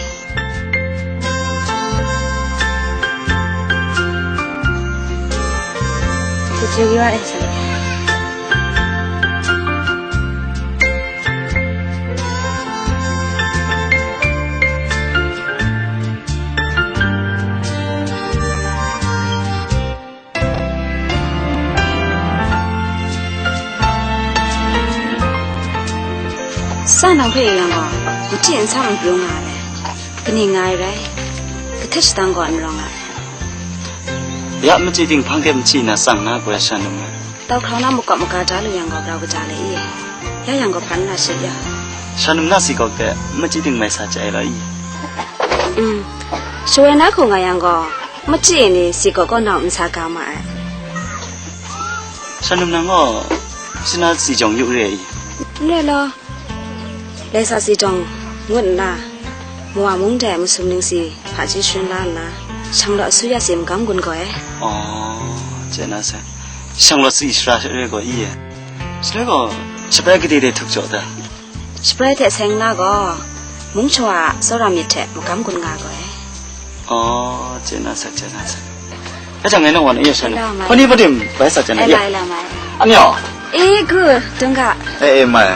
Hte hte yu a e, sa le. Sa nang hpe e yang gaw, machyi n sa n pru nga ai le, kaning nga ai rai, kahtet shadang gaw n rawng ai. Ya machyi ting hpang hte machyi na tsang na goi sha num ai. Tau hkrau na makawp maga da lu yang gaw, grau kaja le i? Ya yang gaw, hpan na shi ya? Sha num na si gaw hte machyi ting mai sa chye ai rai i? Mm. Shawoi na hku nga yang gaw, machyi ni si gaw kaw nau n sa ga ma ai. Sha num nang gaw, si na si jawng yu re ai i? N rai law, lai sa si jawng ngut nna, mawa mung dai masum ning si hpaji sharin la nna, shanglawt asuya si magam gun gaw e. Aw, chye na sai. Shanglawt si shara re gaw i e. Shaloi gaw, shabai gade de htuk jaw ta? Shabai hte seng na gaw, mung shawa a tsawra myit hte magam gun nga gaw e. Aw, chye na sai, chye na sai. Aja ngai naw wan ayo sha nu. Ela mai. Pani padim bai sa chana. Ela, ela mai. Amyo. E gu, dungga. E, e mai.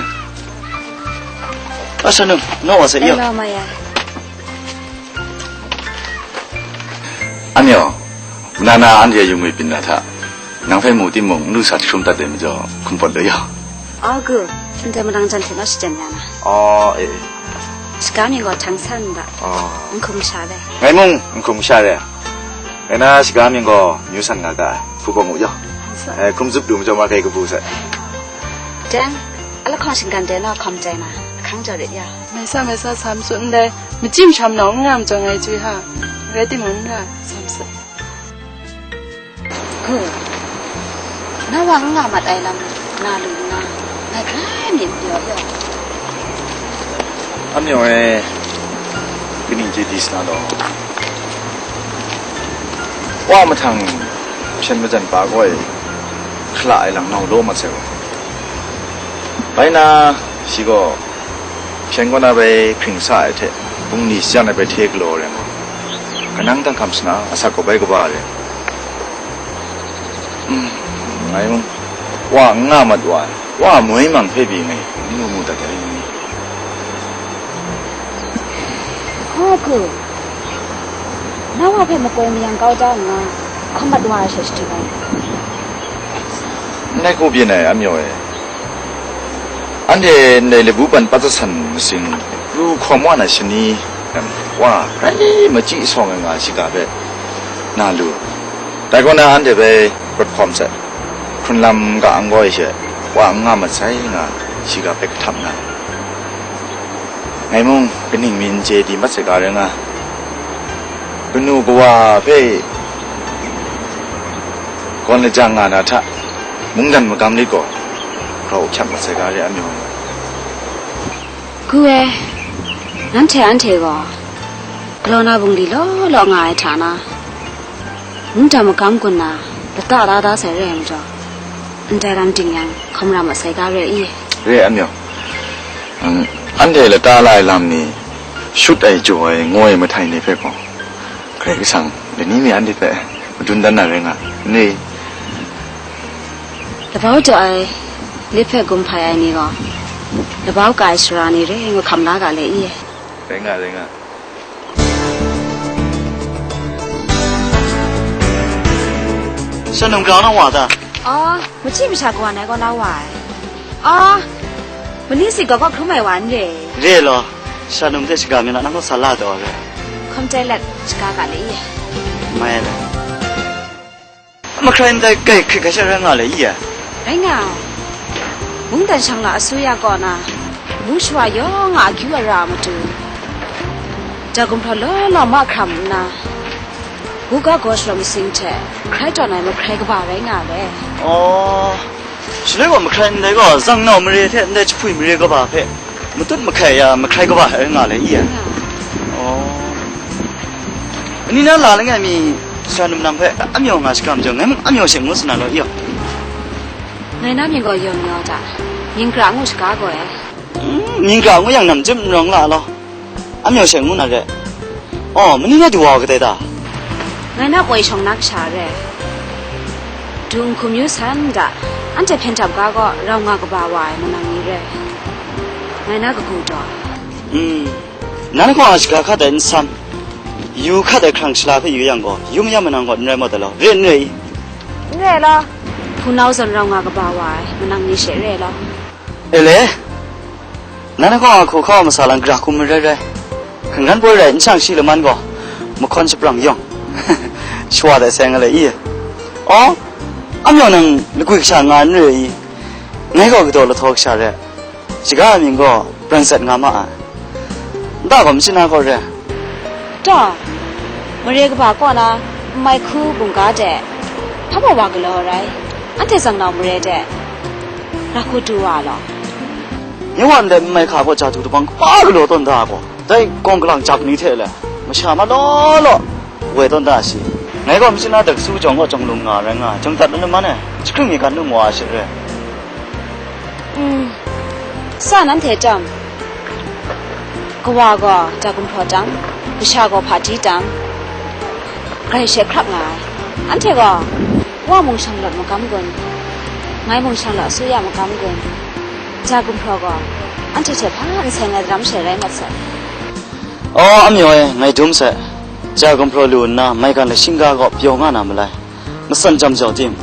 Asha nu, naw wa sa iyo. Ela mai ya. Amyo. Nana anhte yu ngwi byin na hta. Nang hpe mu timung, nlu sa jahkrum dat de majaw, hkum pawt lu yaw. Aw gu, ndai madang jan hte naw shachyen ya na. Aw, e, e. Shaga mying gaw htang san n ga. Aw. N hkum sha le. Ngai mung n hkum sha re. Ngai na shaga mying gaw myu san nga ga ai, hpu gaw mu yaw. Htang san. E, hkum zup lu majaw ma kai kabu sai. Deng, a lahkawng shinggan de naw hkawm jai na, ahkang jaw rit ya. Mai sa, mai sa, sa masun ndai, machyi masham nau n nga majaw ngai chwi ha. Rai timung n ra, sa masun. Gu, na wa n nga mat ai lam na lu nna, ngai grai myit n pyaw yaw. Amyawng e, kaning chye di sa na law? Wa mahtang, hpyen majan pa gaw e, hkala ai lang nau law mat sai gaw. Bai na, shi gaw, Hpyen kaw na bai hpring sa ai hte, bungli shajan ai bai hte galaw ai rai ngu, kanang dan hkam shana asak kaw bai kaba ai rai. Mm, ngai mung, wa n nga mat wa ai, Wa moi mang hpe pyi ngai n mu mu dat ai. Hku, na wa hpe makoi mayang kau da nna, hkamat wa ai she shading ai. Ndai hku byin ai, amyu e. Anhte ndai labu pan pat zasan masing, pru hkawm wa na shani, wa, rai machyi sawng ai nga shiga hpe na lu. Dai kaw na anhte bai rawt hkawm sai. Hkrun lam ga anggawai she, wa n nga mat sai nga, shiga hpe kahtap na. Ngai mung kaning mi n chye di mat sai ga rai nga. Kanu kawa hpe gawn lajang nga na hta, mungdan magam lit gaw, grau hkyak mat sai ga re, amyu. Gu e, nanhte anhte gaw, galaw na bungli law law nga ai hta na, mungdan magam gun na, lata la da sai re ai majaw, ndai lam ting yang, hkawm ra mat sai ga re i? Re, amyu. Anhte lata la ai lam ni, shut ai, jaw ai, ngoi ai mahtai ni hpe gaw, Karai Kasang, lani mi anhte hpe madun dan na rai nga, n re? Labau jaw ai, lip hpe gum hpai ai ni gaw, labau ka ai sara ni re ngu hkam la ga le i? Rai nga, rai nga. Shanum grau na wa ta? Aw, machyi masha kawa nai kaw na wa ai. Aw, mani si gaw gaw hkrum ai wa n re? Re law, shanum hte shaga mi na nang kaw sa la taw ai. Hkawm tai let shaga ga le i? Mai le. Mahkrai ndai kai hkrit hkrit sha rai nga le i? Rai nga ai. Mungdan shanglawt asuya kaw na, mung shawa yawng a akyu ara a matu, ja gumhpraw law law mahkram nna, buga gaw sharawt masing hte hkrai tawn ai mahkrai kaba rai nga ai. Aw, shaloi gaw mahkrai ndai gaw, zangnau mare hte ndai jahpui mare kaba hpe matut mahkai ya, mahkrai kaba hte rai nga le i? Nga. Aw. Mani na la langai mi, sara num nang hpe amyu nga shaga majaw, ngai mung amyu she ngu sa na law, i yaw? Ngai na mying gaw yaw mayu ta, mying kra ngu shaga gaw e. Mm, mying kra ngu yang, nam jim n rawng la law, amyu she ngu na re. Aw, mani na du wa kadai ta? Ngai na poi shawng na kasha re. Du nhkum yu san da, anhte hpyen dap ga gaw rau nga kaba wa ai manang ni re. Ngai na kagu daw. Mm. Nan gaw a shaga hkat ai nsam, yu hkat ai hkrang shala hpe yu yang gaw, yu mayam manang gaw n rai maw ta law, re n re i? N re law, hpunau zawn rau nga kaba wa ai manang ni she re law. E le, nan gaw a hku hkau masa lang gara hkum marai rai, hkangran poi rai n shang shi laman gaw, mahkawn shaprang yawng, shawa dai sai nga le i? Aw, amyu nang lagwi kasha nga n re i? Ngai gaw kadaw lahtaw kasha re. Shaga a mying gaw Pran Sat nga ma ai. Nta gaw, machyina gaw re. Taw, mare kaba kaw na, nmai hku bungga de, hpa wa galaw rai, anhte zangnau mare de, ra hku du wa law. Nye wa ndai nmai hka gaw ja du dabang kaba galaw tawn da ai gaw, dai gawng galang jak ni hte le, masha ma law law, woi tawn da shi. Ngai gaw machyina dakasu jawng gaw jawng lung nga rai nga, jawng dat na laman e, jahkring mi gan nu maw a she re. Mm, sa nanhte tam, kawa gaw ja gumhpraw tam, kasha gaw hpaji tam, grai she hkrap nga ai. Anhte gaw, wa mung shanglawt magam gun, ngai mung shanglawt asuya magam gun, ja gumhpraw gaw, anhte hte hpa n seng ai daram she rai mat sai. Aw, amyu e, ngai dum sai. Ja gumhpraw lu nna, maigan lashing ga gaw pyaw nga na malai. Matsan jam jau tim,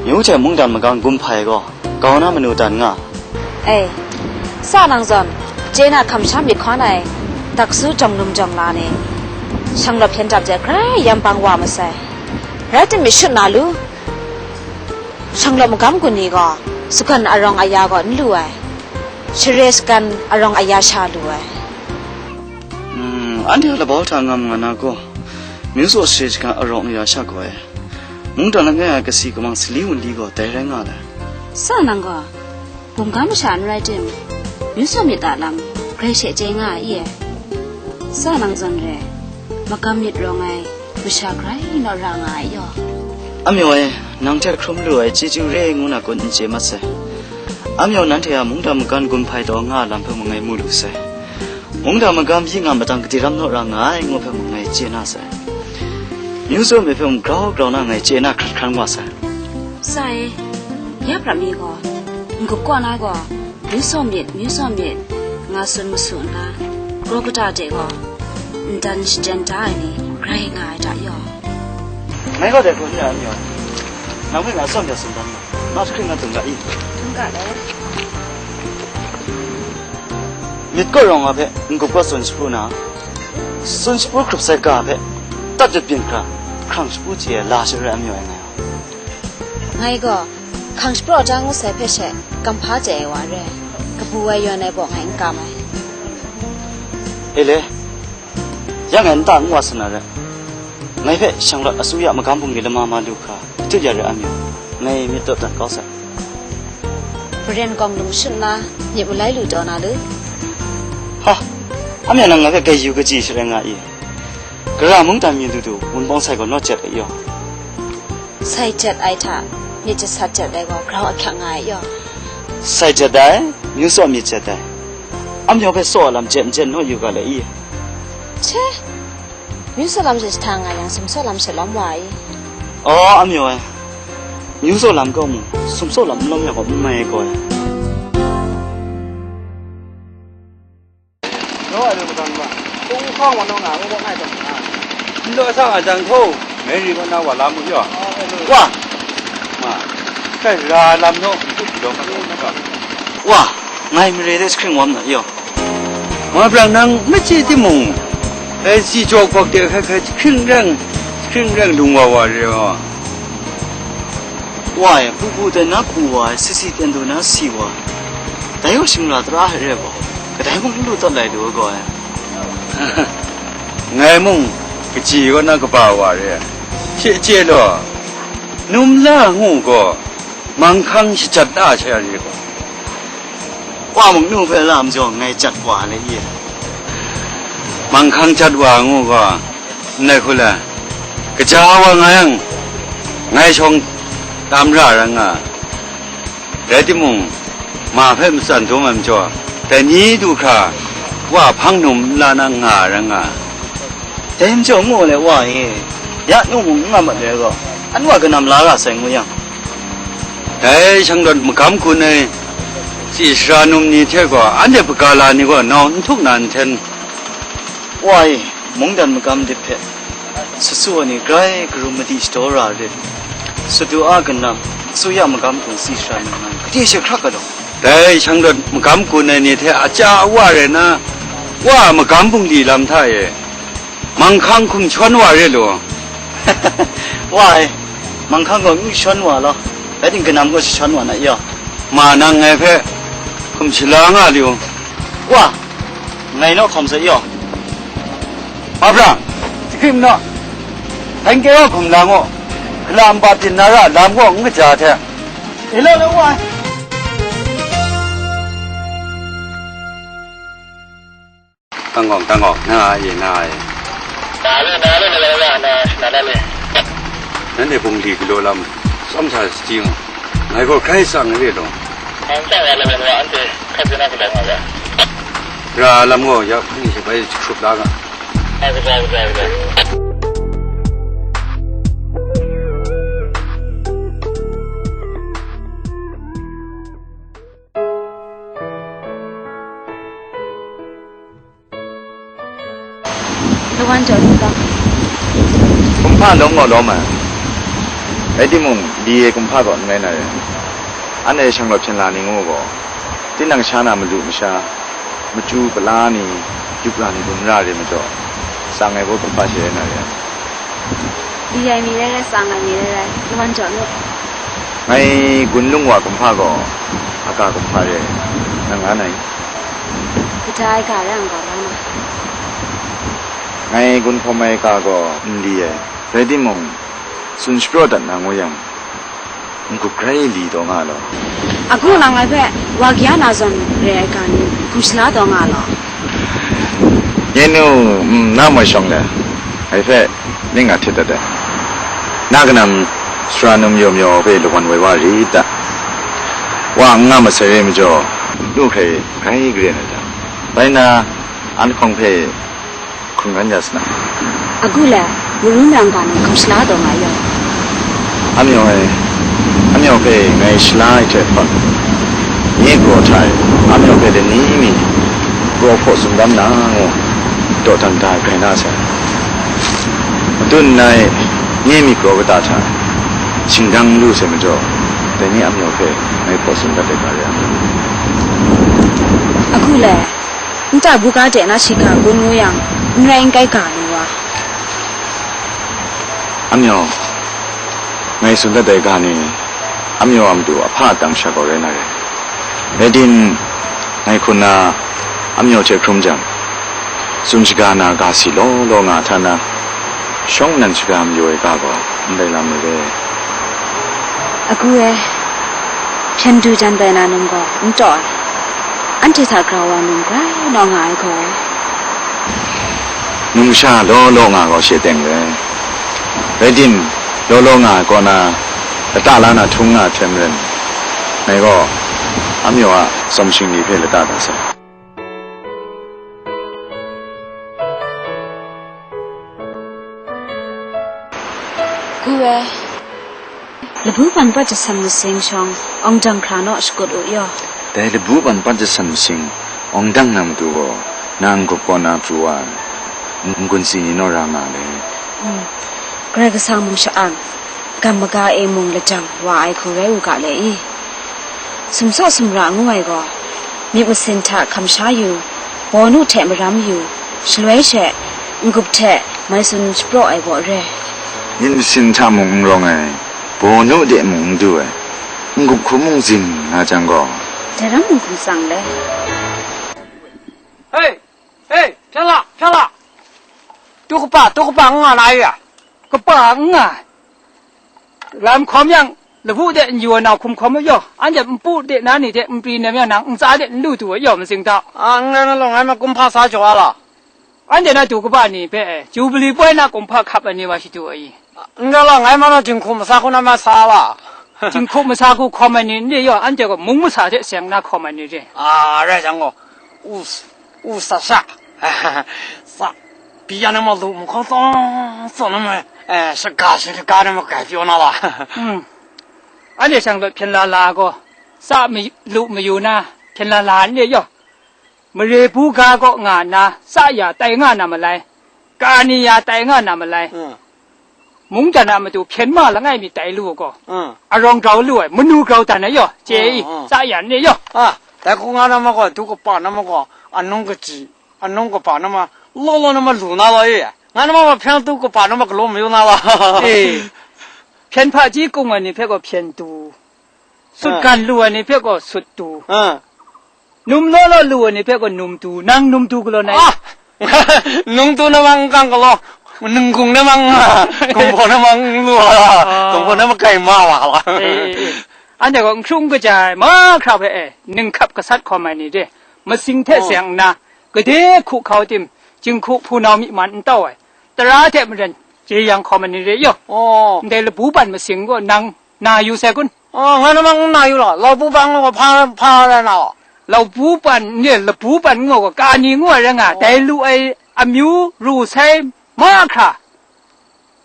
myu hte mungdan magam gum hpai gaw, kau na manu dan nga. E, sa nang zawn, chye na hkam sha myit hkawn ai, dakasu jawng lum jawng la ni, shanglawt hpyen dap de grai yam bang wa masai. Rai timung, shut na lu. Shanglawt magam gun ni gaw, sagan arawng aya gaw n lu ai, share sagan arawng aya sha lu ai. Mm, anhte a labau hta ngam nga na gaw, myu tsaw share sagan arawng aya sha gaw ai. Mungdan langai a kasi kamang sali wunli gaw dai rai nga ai. Sa nang gaw, bum ga masha n rai tim, myu tsaw myit a lam grai she chye nga ai i e. Sa nang zawn re, magam myit rawng ai masha grai naw ra nga ai yaw. Amyu e, nang hte hkrum lu ai chyeju re ngu na kun n chye mat sai. Amyu nanhte a mungdan magam gun hpai taw nga ai lam hpe mung ngai mu lu sai. Mungdan magam yi nga matang gade ram naw ra nga ai ngu hpe mung ngai chye na sai. Myu tsaw myit hpe mung grau grau na ngai chye na hkrat hkran wa sai. Sa e, ya prat mi gaw, Gup kaw na gaw, myu saw myit, myu saw myit, nga tsun masu nna, kraw kata de gaw, ndan shaden da ai ni grai nga ai hta yaw. Ngai gaw dai hpaw ni a n-, nang hpe nga tsawm ya tsun dan nga, na jahkring nga tsun ga i? Tsun ga dai. Myit kaw rawng nga hpe n-gup kaw tsun shapru na, tsun shapru hkrup sai ga hpe, tat yawt byin hkra, hkrang shapru chye ai la sharai amyu ai ngai. Ngai gaw, hkang shapraw ja ngut sai hpe she, kamhpa chye ai wa re, kabu ai yawn ai baw ngai n kam ai. E le, ya ngai nta n wa sa na re, ngai hpe shanglawt asuya magam bungli lama ma lu hkra, jut ya re amyu, ngai myit dawt dat kau sai. Maren gawng lung shut nna, myit malai lu taw na lu. Ha, amyu nang ngai hpe grai yu kaji sharai nga i? Gara mungdan mi du du, wunpawng sai gaw naw jet ai yaw. Sai jet ai hta, myit jasat jet ai gaw grau ahkyak nga ai yaw. Sai jet ai, myu saw myit jet ai. Amyu hpe saw lam jet n jet naw yu ga le i? Che, myu saw lam she jahta nga yang, sum saw lam she lawm wa i? Aw, amyu ai, myu saw lam kaw mung, sum saw lam n lawm yang gaw, n mai ai gaw ai. Naw ai lu madan ma, kung hkawng wa naw nga, ngu gaw ngai tawn nga. N law sa nga jang htaw, Mary kaw na wa la mu yaw. Wa! Ma, kai ra lam naw, n kut law ma law ma. Wa! Ngai mare de jahkring wam na yaw. Ma brang nang machye timung, dai si jaw kawk de hkai hkai jahkring reng, jahkring reng lung wa wa re wa. Wa e, pupu ten na pu wa ai, sisi ten du na si wa ai, dai gaw shingra tara hte re gaw, kadai mung n lu tawt lai lu ai gaw ai. Ngai mung, kaji kaw na kaba wa re ai. Shi chye law, num la ngu gaw, manghkang shajat da sha re gaw. Wa mung nu hpe lam jaw ngai jat wa le ye. Manghkang jat wa ngu gaw, ndai hku le, kaja wa nga yang, ngai shawng tam ra rai nga. Rai timung, ma hpe matsan dum ai majaw, dai ni du hkra, wa hpang num n la na nga rai nga. Dai majaw ngu le wa e, ya nu mung n nga mat le gaw, an wa kanam la ra sai ngu yang, dai shanglawt magam gun ai tsi sara num ni hte gaw, anhte hpagala ni gaw nau n htuk na n hten. Wa e, mungdan magam dip hpe, sut su ai ni grai karum madi shadaw ra rit, sut du a kanam, asuya magam gun tsi sara num nan, kade she hkrak ga law. Dai shanglawt magam gun ai ni hte aja awa rai na, wa magam bungli lam hta e, manghkang hkum shawn wa re lu. Wa e, manghkang gaw n shawn wa law, rai ting kanam gaw jashawn wa na yaw. Ma nang ngai hpe hkum shala nga lu. Wa, ngai naw hkawm sai yaw. Ma brang, jahkring naw, hkan kye wa hkum la ngu, hkala npa byin na ra lam gaw n kaja hte. E law law wa. Tang gawng, tang gawng, na e, na e. Na le, na le, na le, na, na, na le. Nanhte bungli galaw lam, tsawm sa sadi ngu. Ngai gaw hkrai tsang re law. Nang tsang ya le, na, anhte hkrat na galaw nga ga. Ra lam gaw, ya hpang ni shabai jahkrup la ga. Ai, kaja, kaja, kaja. Lawan jaw lu ga. Kumhpa lawm gaw lawm ai. Rai timung, li e kumhpa gaw n rai na re. Anhte shanglawt hpyen la ni ngu gaw, tinang sha na malu masha, machyu pala ni, yup ra ni dum ra re majaw, tsang ai gaw kumhpa she rai na re ai. Li ai mi rai rai, tsang ai mi rai rai, lawan jaw nu. Ngai gun lung wa kumhpa gaw, a ga kumhpa re ai, nang nga nai? Kaja ai ga rai ang gaw la na. Ngai gun hkawm ai ga gaw n li ai, rai timung, tsun shapraw dat na ngu yang, n-gup grai li taw nga law. Agu lang ai hpe, wa kya na zawn re ai ga ni, hkum shala taw nga law. Nye nu, mm, na moi shawng le, ngai hpe ning nga htit dat ai. Na kanam sara num yaw myaw hpe lawan woi wa rit ta? Wa n nga masai re majaw, nu hkrai grai garen ai ta? Bai nna, an hkawng hpe hkungran ya sa na. Agu le, Maru myang ga ni hkum shala taw nga yaw. Amyawng e, amyawng hpe ngai shala ai hte hpang, Nye kraw hta e, amyawk hpe lani mi kraw hpaw tsun dam na ngu, dawdan da ai grai na sai. Matut nna e, nye myit kraw kata hta shingdang n lu sai majaw, dai ni amyawk hpe ngai hpaw tsun dat ai ga re ai. Ahku le, nta buga de na shiga gun ngu yang, n rai n kai ga nu wa. Amyawk, ngai tsun dat ai ga ni, amyawk a matu ahpa a tam sha gaw rai na re. Rai tim, ngai hkun na amyawk hte hkrum jang, tsun shaga na ga si law law nga hta na, shawng nnan shaga mayu ai ga gaw ndai lam ni re. Agu e, hpyen du jan bai na num gaw n taw ai. Anhte hta grau wa num grai naw nga ai gaw ai. Numsha law law nga gaw she teng re. Rai tim, law law nga ai kaw na, lata la na htung nga ai hte maren, ngai gaw amyawk a tsawm shingli hpe lata da sai. Gu e, labu ban pat jasan masing shawng, awng dang hkra naw shakut u yaw. Dai labu ban pat jasan masing, awng dang na matu gaw, na n-gup kaw na pru wa ai, n-, n-gun si ni naw ra nga le. Mm. Karai Kasang mung sha-ang, gam maga e mung lajang wa ai hku rai u ga le i? Sumsaw sumra ngu ai gaw, myit masin hta hkam sha yu, bawnu hte maram yu, shaloi she n-gup hte mai tsun shapraw ai gaw re. Myit masin hta mung n rawng ai, bawnu de mung n du ai, n-gup hku mung zin nga jang gaw, dai ram mung hkum tsang le. Hei! Hei! Hpyan la! Hpyan la! Tu kapa, tu kapa n nga na yu ya? Kapa n nga. Lam hkawm yang, labu de n yu ai nau hkum hkawm u yaw, anhte npu de na ni hte npri nem yang nang ntsa de n lu du ai yaw, matsing tau. A, n rai na law, ngai ma kumhpa sa jaw a la? Anhte na du kaba ni hpe, Jubili poi na kumhpa hkap ai ni wa shadu ai i? N rai la, ngai ma na jinghku masa hku na ma sa la? Jinghku masa hku hkawm ai ni n re yaw, anhte gaw mung masa hte seng na hkawm ai ni re. A, rai jang gaw, u s-, u sa sha. Sa, pyi ya na ma lu mahkaw tsawng tsawng na ma, eh, shaga shadaga na ma grai pyaw na la? Hmm. Anhte shang lawt hpyen la la gaw, sa mi-, lu mayu na, hpyen la la n re yaw. Mare bu ga kaw nga nna, sa ya tai nga na malai, kani ya tai nga na malai, Hmm. mungdan a matu hpyen ma langai mi tai lu u gaw, Hmm. arawng grau lu ai, manu grau dan ai yaw, chye i, Hmm, hmm. sa ya n re yaw. A, dai hku nga na ma gaw, du kapa na ma gaw, anung kaji, anung kapa na ma, law law na ma lu na law e, nga na ma gaw hpyen du kapa na ma galaw mayu na law. E, hpyen hpaji kung ai ni hpe gaw hpyen du, sut Ah. gan lu ai ni hpe gaw sut du, Ah. num law law lu ai ni hpe gaw num du, nang num du galaw na i? Ah! Num du na mang n kang galaw, ninggung na mang, gumhpaw na mang n lu a, Ah. gumhpaw na makai ma wa la. E, e, e. Anhte gaw n hkru n kaja ai mahkra hpe e, ninghkap gasat hkawm ai ni re, masing hte Oh. seng nna, gade hku hkau tim, jinghku hpunau myi man n tau ai, tara hte maren jeyang hkawm ai ni re yaw. Oh. Ndai labu ban masing gaw nang na yu sai kun? Oh, ngai namang n na yu law, laubu ban gaw hpa, hpa rai na law? Laubu ban, nye, labu ban ngu gaw, kani ngu ai rai nga, Oh. dai lu ai amyu ru sai mahkra,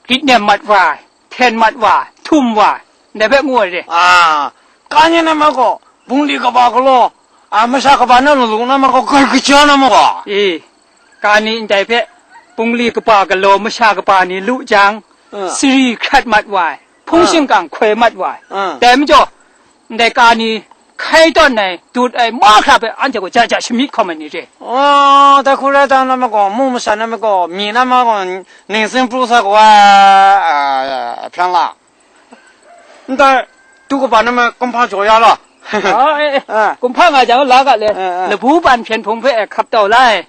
grit nem mat wa ai, hpyen mat wa ai, htum wa ai, ndai hpe ngu ai re. Ah, kani na ma gaw, bungli kaba galaw, ah, masha kaba na lu lu na ma gaw, grai kaja na ma gaw. E, kani ndai hpe, bungli kaba galaw, masha kaba ni lu jang, Ah. sari hkrat mat wa ai, hpung Ah. shingkang hkoi mat wa ai. Ah. Dai majaw, ndai kani hkai tawn ai, dut ai mahkra hpe anhte gaw ja ja shamyit hkawm ai ni re. Oh, dai hku rai dan na ma gaw, mu masha na ma gaw, myi na ma gaw, ning tsin pru sa gaw ai, ah, hpyan la. Ndai, du kaba na ma kumhpa jaw ya law. Ah, e, e. Ah. Kumhpa nga jang la ga le, Eh, eh. labu ban hpyen hpung hpe hkap tau la ai.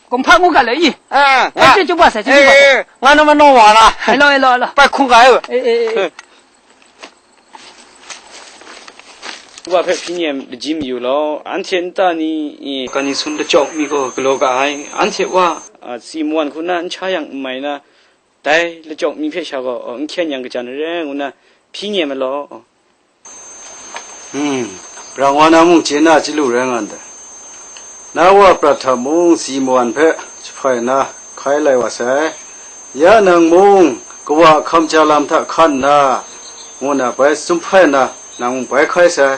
Kumhpa ngu ga le i? Ah, ah, Ai, ah. Chye chyum wa sai, chye Eh, chyum wa sai. Eh, nga na ma naw wa na. Hello, hello, hello. Pai hkung ga e. Eh, eh, eh, eh. Wa hpe hpyi nyem lajim yu law, anhte nta ni, i, kani sun lachyawk mi gaw galaw ga ai, anhte wa, a, si mawan hku na n sha yang n mai na, dai lachyawk mi hpe sha gaw, n hkyen yang kajan re ngu na, hpyi nyem ai law. Hmm, rang wa na mung chye na chyalu rai nga ndai. Na wa prat hta mung si mawan hpe jahpai nna hkai lai wa sai. Ya nang mung kawa hkam ja lam hta hkan nna, ngu na bai sum hpai nna, nang mung bai hkai sai.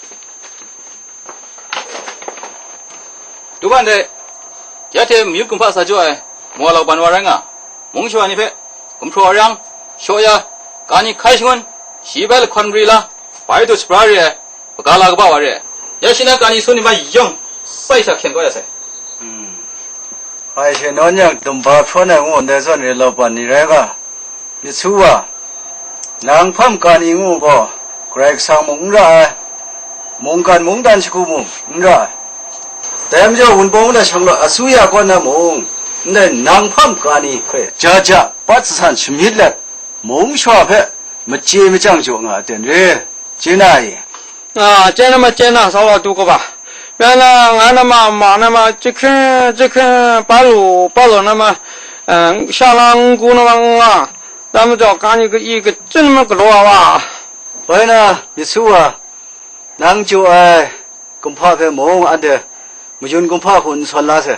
Tuban de, ya hte mayut kumhpa sa jaw ai, mung a lauban wa rai nga, mung shawa ni hpe, gumhpraw arang, shaw ya, kani hkai shangun, shi bai lahkawn mari la, bai dut shapra re ai, maga la kaba wa re ai. Ya shi na kani sun ni bai yawng, sai sha hkyen kau ya sai. Hpai she nawn yang, dumba hprawn ai ngu ndai zawn re lauban ni rai nga, myit su wa, nang hpam kani ngu gaw, Karai Kasang mung n ra ai, mungkan mungdan shagu mung n ra ai. Dai majaw, Wunpawng na shanglawt asuya kaw na mung, ndai nang hpam kani hpe ja ja pat sasan shamyit let, mung shawa hpe machye machyang jaw nga ai ten re, chye na i? A, chye na ma, chye na, sa wa tu kaba. Ya na, nga na ma, ma na ma, jahkring, jahkring, pa lu, pa lu na ma, eh, sha la n ku na ma nga, dai majaw, kani ka-i kachin ma galaw wa. Bai na, myit su wa, nang jaw ai kumhpa hpe mung anhte mayun kumhpa hku n sawn la sai.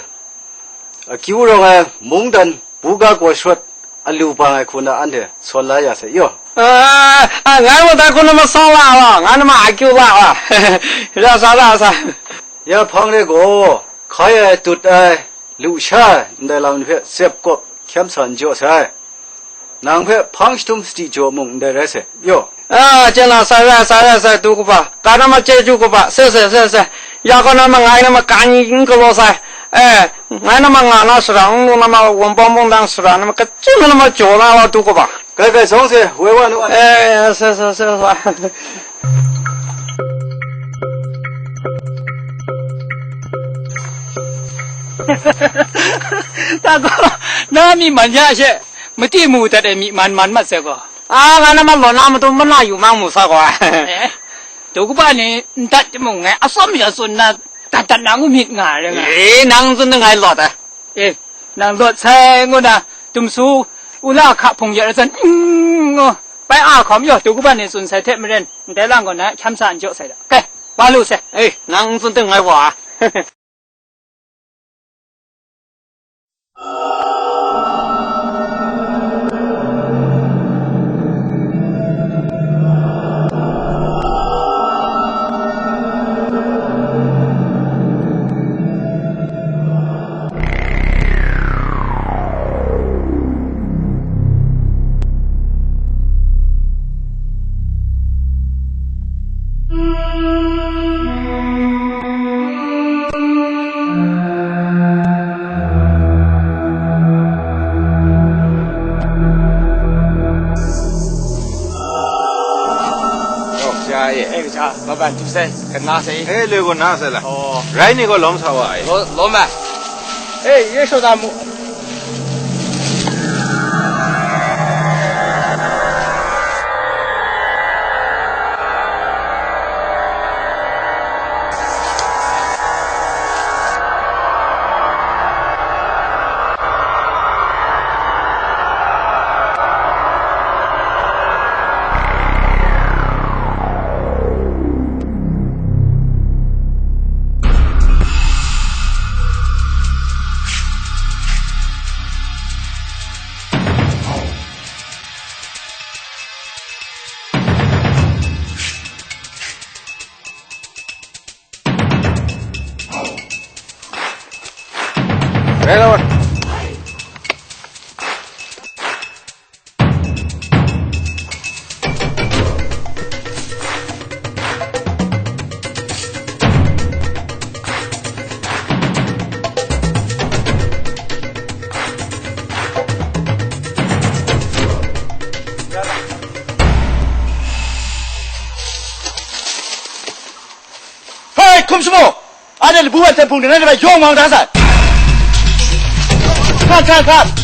Akyu rawng ai mungdan buga gaw sharawt alu bang ai hku na anhte sawn la ya sai yaw. A, a, ngai mung dai hku na ma sawn la wa, ngai na ma akyu la wa. Ra sa, ra sa. Ya hpang re gaw, hkai ai, dut ai, Lu sha ai ndai lam ni hpe tsep kawp hkyam sa n jaw sai. Nang hpe hpang jahtum sadi jaw mung ndai rai sai. Yaw. A, chyen na, sai rai, sai rai, sai, du kaba. Ka na ma chyeju kaba, se, se, se, se. Ya gaw na ma ngai na ma ka ni n galaw sai. E, ngai na ma nga na sara, n lu na ma wunpawng mungdan sara, na ma kachyum na ma jaw na wa du kaba. Kai, kai, sawng se, woi wa nu. E, se, se, se, se. Ta gaw, na myi man ya she, mati mu dat ai myi man man mat sai gaw. A, nga na ma law na matu mana yu mang mu sa gaw. Eh, du kaba ni n dat timung ngai atsawm mi atsun na dat dat na ngu myit nga ai rai nga. E, nang tsun da ngai lawt ai. E, nang lawt sai ngu na, tumsu, ula hka hpung ya ra zan, mm, ngu, pai a hkawm yaw, du kaba ni tsun sai hte maren, ndai lang gaw na hkyam sa n jaw sai da. Kai, wa lu sai. E, nang tsun da ngai wa. Oh, sha e. E, kaja, laban tu sai, kana sai. E, le ko na sai la. Oh. Rai ni ko lawm sa wa ai. Lo, lawm ai. E, ye shawt da mu. Hei, hkum shamu! Anhte labu ai hten hpung de, nanhte hpe yawng mang da sai. Hkan, hkan, hkan!